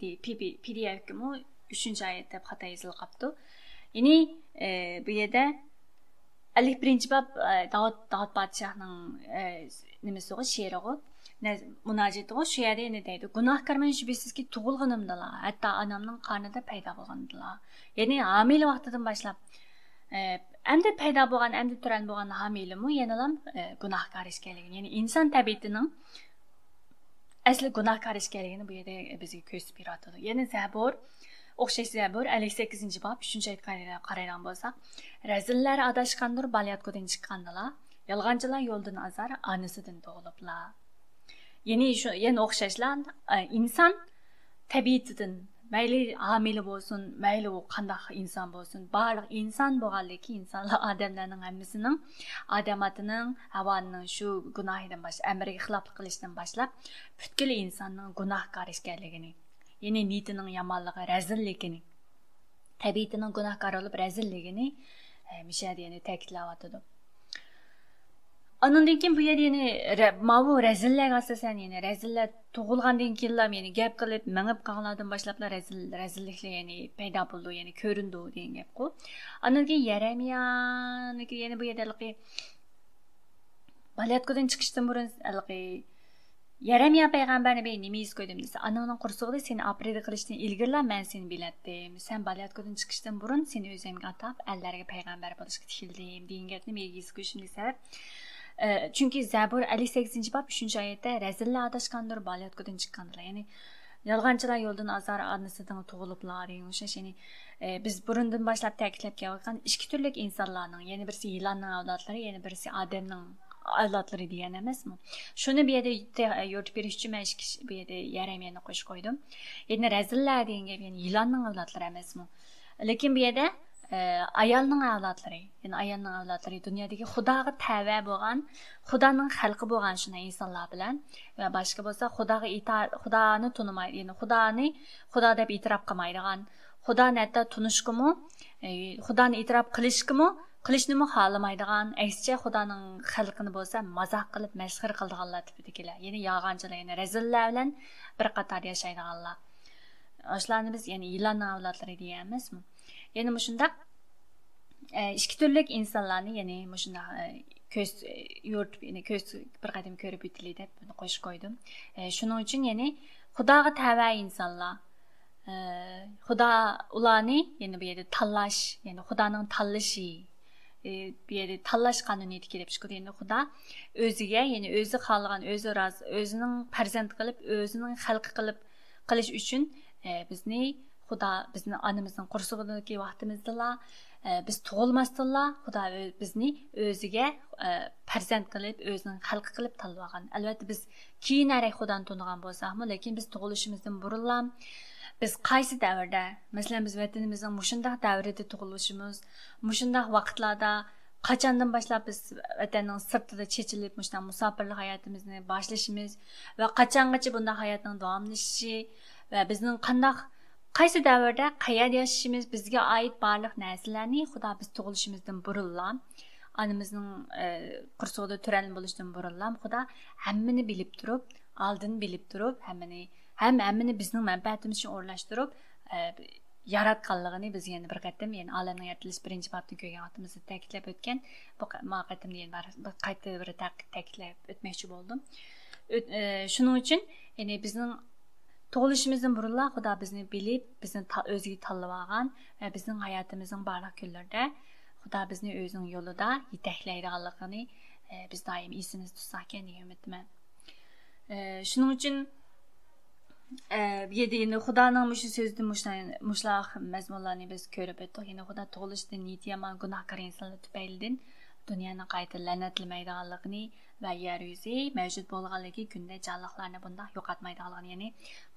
دى ئېفكىمۇ ئۈچىنچى ئايەت دەپ خاتا يېزىلىپ قاپتۇ. يەنى بۇ يەردە ئەللىك بىرىنچى باب، داۋۇت داۋۇت پادىشاھنىڭ نېمىسىغۇ، شېئىرىغۇ، مۇناجىتىغۇ. شۇ يەردە يەنە دەيدۇ، گۇناھكارمەن شۈبھىسىزكى تۇغۇلغىنىمدىلا، ھەتتا ئانامنىڭ قارنىدا پەيدا بولغىنىمدىلا. يەنى ھامىلە ۋاقتىدىن باشلاپ، ئەمدى پەيدا بولغان، ئەمدى تۆۋەن بولغان ھامىلىمۇ يەنىلا گۇناھكار ئىكەنلىكىنى، يەنى ئىنسان تەبىئىتىنىڭ ئەسلى گۇناھكار ئىكەنلىكىنى بۇ يەردە بىزگە كۆرسىتىپ بېرىۋاتىدۇ. يەنى زەبۇر، ئوخشاش زەبۇر ئەللىك سەككىزىنچى باب ئۈچىنچى ئايەتكە قارايدىغان بولساق، رەزىللەر ئاداشقاندۇر بالىياتقۇدىن چىققاندىلا، يالغانچىلار يولدىن ئازار ئانىسىدىن تۇغۇلۇپلا. يەنى شۇ، يەنە ئوخشاشلا، ئىنسان تەبىئىتىدىن، مەيلى ھامىلە بولسۇن، مەيلى ئۇ قانداق ئىنسان بولسۇن، بارلىق ئىنسان بولغانلىكى، ئىنسانلار، ئادەملەرنىڭ ھەممىسىنىڭ، ئادەم ئاتىنىڭ، ھاۋانىڭ شۇ گۇناھىدىن باش-، ئەمرىگە خىلاپلىق قىلىشتىن باشلاپ، پۈتكۈل ئىنساننىڭ گۇناھكار ئىكەنلىكىنى، يەنى نىيىتىنىڭ يامانلىقى، رەزىللىكىنى، تەبىئىتىنىڭ گۇناھكار بولۇپ رەزىللىكىنى، ئە، مۇشۇ يەردە يەنە تەكىتلەۋاتىدۇ. ئانىڭدىن كېيىن بۇ يەردە يەنە رە-، ماۋۇ رەزىللەرگە ئاساسەن، يەنى رەزىللەر تۇغۇلغاندىن كېيىنلا، يەنى گەپ قىلىپ، مېڭىپ قالغانلاردىن باشلاپلا رەزىل، رەزىللىكلەر يەنى پەيدا بولىدۇ، يەنى كۆرۈنىدۇ دېگەن گەپقۇ. ئاندىن كېيىن يەرەمىيانىڭكى يەنە بۇ يەردە ھېلىقى بالىياتقۇدىن چىقىشتىن بۇرۇن ھېلىقى يەرەمىيا پەيغەمبەرنى بىر نېمە يېزىپ قويدۇم دېسە، ئاناڭنىڭ قورسىقىدا سېنى ئاپىرىدە قىلىشتىن ئىلگىرىلا مەن سېنى بىلەتتىم. سەن بالىياتقۇدىن چىقىشتىن بۇرۇن سېنى ئۆزۈمگە ئاتاپ، ئەللەرگە پەيغەمبەر بولۇشقا تىكلىدىم دېگەن گەپنى مېگە يېزىپ قويۇشۇمدىكى سەۋەب، ئە، چۈنكى زەبۇر ئەللىك سەككىزىنچى باب ئۈچىنچى ئايەتتە، رەزىللەر ئاداشقاندۇر بالىياتقۇدىن چىققاندىلا، يەنى يالغانچىلار يولدىن ئازار ئانىسىدىن تۇغۇلۇپلا دېگەن ئوخشاش، يەنى، ئە، بىز بۇرۇندىن باشلاپ تەكىتلەپ كېلىۋاتقان ئىككى تۈرلۈك ئىنسانلارنىڭ، يەنە بىرسى يىلاننىڭ ئەۋلادلىرى، يەنە بىرسى ئادەمنىڭ ئەۋلادلىرى دېگەن ئەمەسمۇ؟ شۇنى بۇ يەردە يورۇتۇپ بېرىش ئۈچۈن مەن ئىككى كىشى بۇ يەردە يەرەمىيەنى قوشۇپ قويدۇم. يەنە رەزىللەر دېگەن گەپ، يەنى يىلاننىڭ ئەۋلادلىرى ئەمەسمۇ؟ لېكىن بۇ يەردە، ئە، ئايالنىڭ ئەۋلادلىرى، يەنى ئايالنىڭ ئەۋلادلىرى دۇنيادىكى خۇداغا تەۋە بولغان، خۇدانىڭ خەلقى بولغان شۇنداق ئىنسانلار بىلەن ۋە باشقا بولسا خۇداغا ئىتا-، خۇدانى تونۇمايدۇ، يەنى خۇدانى خۇدا دەپ ئېتىراپ قىلمايدىغان، خۇدانى ھەتتا تونۇشقىمۇ، ئە، خۇدانى ئېتىراپ قىلىشقىمۇ، قىلىشنىمۇ خالىمايدىغان، ئەكسىچە خۇدانىڭ خەلقىنى بولسا مازاق قىلىپ مەسخىرە قىلىدىغانلار تىپىدىكىلەر. يەنى يالغانچىلار، يەنى رەزىللەر بىلەن بىر قاتاردا ياشايدىغانلار. ئاشۇلارنى بىز يەنى يىلاننىڭ ئەۋلادلىرى دېگەن ئەمەسمۇ؟ يەنى مۇشۇنداق، ئە، ئىككى تۈرلۈك ئىنسانلارنى يەنى مۇشۇنداق، ئە، كۆز، ئە، يورۇتۇپ، يەنى كۆز بىر قېتىم كۆرۈپ ئۆتىلى دەپ بۇنى قوشۇپ قويدۇم. ئە، شۇنىڭ ئۈچۈن يەنى خۇداغا تەۋە ئىنسانلار، ئە، خۇدا ئۇلارنى يەنى بۇ يەردە تاللاش، يەنى خۇدانىڭ تاللىشى، ئە، بۇ يەردە تاللاش قانۇنىيىتى كېلىپ چىقىدۇ. يەنى خۇدا ئۆزىگە، يەنى ئۆزى خالىغان، ئۆزى رازى، ئۆزىنىڭ پەرزەنت قىلىپ، ئۆزىنىڭ خەلقى قىلىپ قىلىش ئۈچۈن، ئە، بىزنى خۇدا، بىزنى ئانىمىزنىڭ قورسىقىدىكى ۋاقتىمىزدىلا، ئە، بىز تۇغۇلماستىنلا خۇدا ئۆ-، بىزنى ئۆزىگە، ئە، پەرزەنت قىلىپ، ئۆزىنىڭ خەلقى قىلىپ تاللىۋالغان. ئەلۋەتتە، بىز كېيىنرەك خۇدانى تونۇغان بولساقمۇ، لېكىن بىز تۇغۇلۇشىمىزدىن بۇرۇنلا، بىز قايسى دەۋردە، مەسىلەن، بىز ۋەتىنىمىزنىڭ مۇشۇنداق دەۋرىدە تۇغۇلۇشىمىز، مۇشۇنداق ۋاقىتلاردا، قاچاندىن باشلاپ بىز ۋەتەننىڭ سىرتىدا چېچىلىپ، مۇشۇنداق مۇساپىرلىق ھاياتىمىزنى باشلىشىمىز ۋە قاچانغىچە بۇنداق ھاياتنىڭ داۋاملىشىشى ۋە بىزنىڭ قانداق، قايسى دەۋردە، قەيەردە ياشىشىمىز، بىزگە ئائىت بارلىق نەرسىلەرنى خۇدا بىز تۇغۇلۇشىمىزدىن بۇرۇنلا، ئانىمىزنىڭ، ئە، قورسىقىدا تۆرەلمە بولۇشتىن بۇرۇنلا خۇدا ھەممىنى بىلىپ تۇرۇپ، ئالدىن بىلىپ تۇرۇپ، ھەممىنى، ھەم ھەممىنى بىزنىڭ مەنپەئەتىمىز ئۈچۈن ئورۇنلاشتۇرۇپ، ئە، ياراتقانلىقىنى بىز يەنە بىر قېتىم، يەنى ئالەمنىڭ يارىتىلىش بىرىنچى بابتىن كۆرگەن ۋاقتىمىزدا تەكىتلەپ ئۆتكەن، بۇ قە-، ما قېتىمدا يەنە بار، بىر قايتا بىر تەك-، تەكىتلەپ ئۆتمەكچى بولدۇم. ئۆت-، ئە، شۇنىڭ ئۈچۈن، يەنى بىزنىڭ تۇغۇلۇشىمىزدىن بۇرۇنلا خۇدا بىزنى بىلىپ، بىزنى تا-، ئۆزىگە تاللىۋالغان ۋە بىزنىڭ ھاياتىمىزنىڭ بارلىق كۈنلىرىدە خۇدا بىزنى ئۆزىنىڭ يولىدا يېتەكلەيدىغانلىقىنى، ئە، بىز دائىم ئېسىمىزدە تۇتساق ئىكەن دېگەن ئۈمىدتىمەن. ئە، شۇنىڭ ئۈچۈن، ئە، بۇ يەردە يەنە خۇدانىڭ مۇشۇ سۆزىدىن مۇشۇ-، مۇشۇلار مەزمۇنلارنى بىز كۆرۈپ ئۆتتۇق. يەنە خۇدا تۇغۇلۇشىدىن نىيىتى يامان گۇناھكار ئىنسانلار تۈپەيلىدىن دۇنيانى قايتا لەنەتلىمەيدىغانلىقىنى ۋە يەر يۈزى مەۋجۇت بولغانلىكى كۈندە جانلىقلارنى بۇنداق يوقاتمايدىغانلىقىنى، يەنى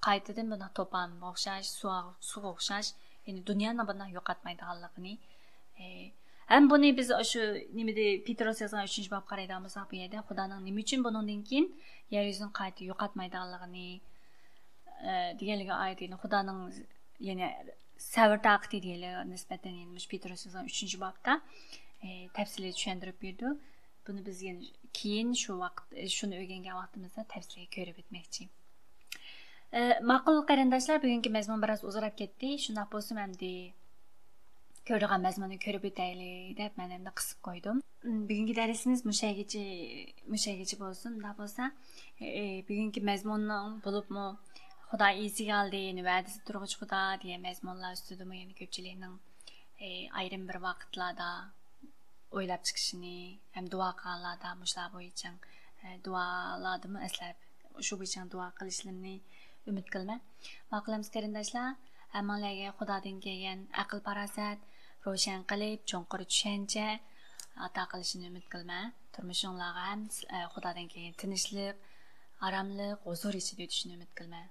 قايتىدىن بۇنداق توپانغا ئوخشاش، سۇغا، سۇغا ئوخشاش، يەنى دۇنيانى بۇنداق يوقاتمايدىغانلىقىنى، ئە، ھەم بۇنى بىز شۇ نېمىدە، پېتروس يازغان ئۈچىنچى بابقا قارايدىغان بولساق، بۇ يەردە خۇدانىڭ نېمە ئۈچۈن بۇنىڭدىن كېيىن يەر يۈزىنى قايتا يوقاتمايدىغانلىقىنى، ئە، دېگەنلىكى ئايەت، يەنى خۇدانىڭ، يەنى سەۋر تاقىتى دېگەنلىكىگە نىسبەتەن، يەنى مۇشۇ پېتروس يازغان ئۈچىنچى بابتا، ئە، تەپسىلىي چۈشەندۈرۈپ بېرىدۇ. بۇنى بىز يەنە كېيىن شۇ ۋاقىت، ئە، شۇنى ئۆگەنگەن ۋاقتىمىزدا تەپسىلىي كۆرۈپ ئۆتمەكچى. ئە، ماقۇل قېرىنداشلار، بۈگۈنكى مەزمۇن بىراز ئۇزىراپ كەتتى. شۇنداق بولسىمۇ ئەمدى كۆرىدىغان مەزمۇننى كۆرۈپ ئۆتەيلى دەپ مەن ئەمدى قىسىپ قويدۇم. م، بۈگۈنكى دەرسىمىز مۇشەگىچە، مۇشەگىچە بولسۇن. ئۇنداق بولسا، ئە، بۈگۈنكى مەزمۇننىڭ بولۇپمۇ خۇدا ئېسىگە ئالدى، يەنى ۋەدىسى تۇرغۇچ خۇدا دېگەن مەزمۇنلار ئۈستىدىمۇ يەنە كۆپچىلىكنىڭ، ئە، ئايرىم بىر ۋاقىتلاردا ئويلاپ چىقىشىنى ھەم دۇئا قىلغانلاردا مۇشۇلار بويىچە، ئە، دۇئالاردىمۇ ئەسلەپ، شۇ بويىچە دۇئا قىلىشلىرىنى ئۈمىد قىلىمەن. ماقۇل ئەمىسە قېرىنداشلار، ھەممىڭلارگە خۇدادىن كەلگەن ئەقىل-پاراسەت، روشەن قەلب، چوڭقۇر چۈشەنچە ئاتا قىلىشىنى ئۈمىد قىلىمەن. تۇرمۇشۇڭلارغا ھەم، ئە، خۇدادىن كەلگەن تىنچلىق، ئاراملىق، ھۇزۇر ئىچىدە ئۆتۈشىنى ئۈمىد قىلىمەن.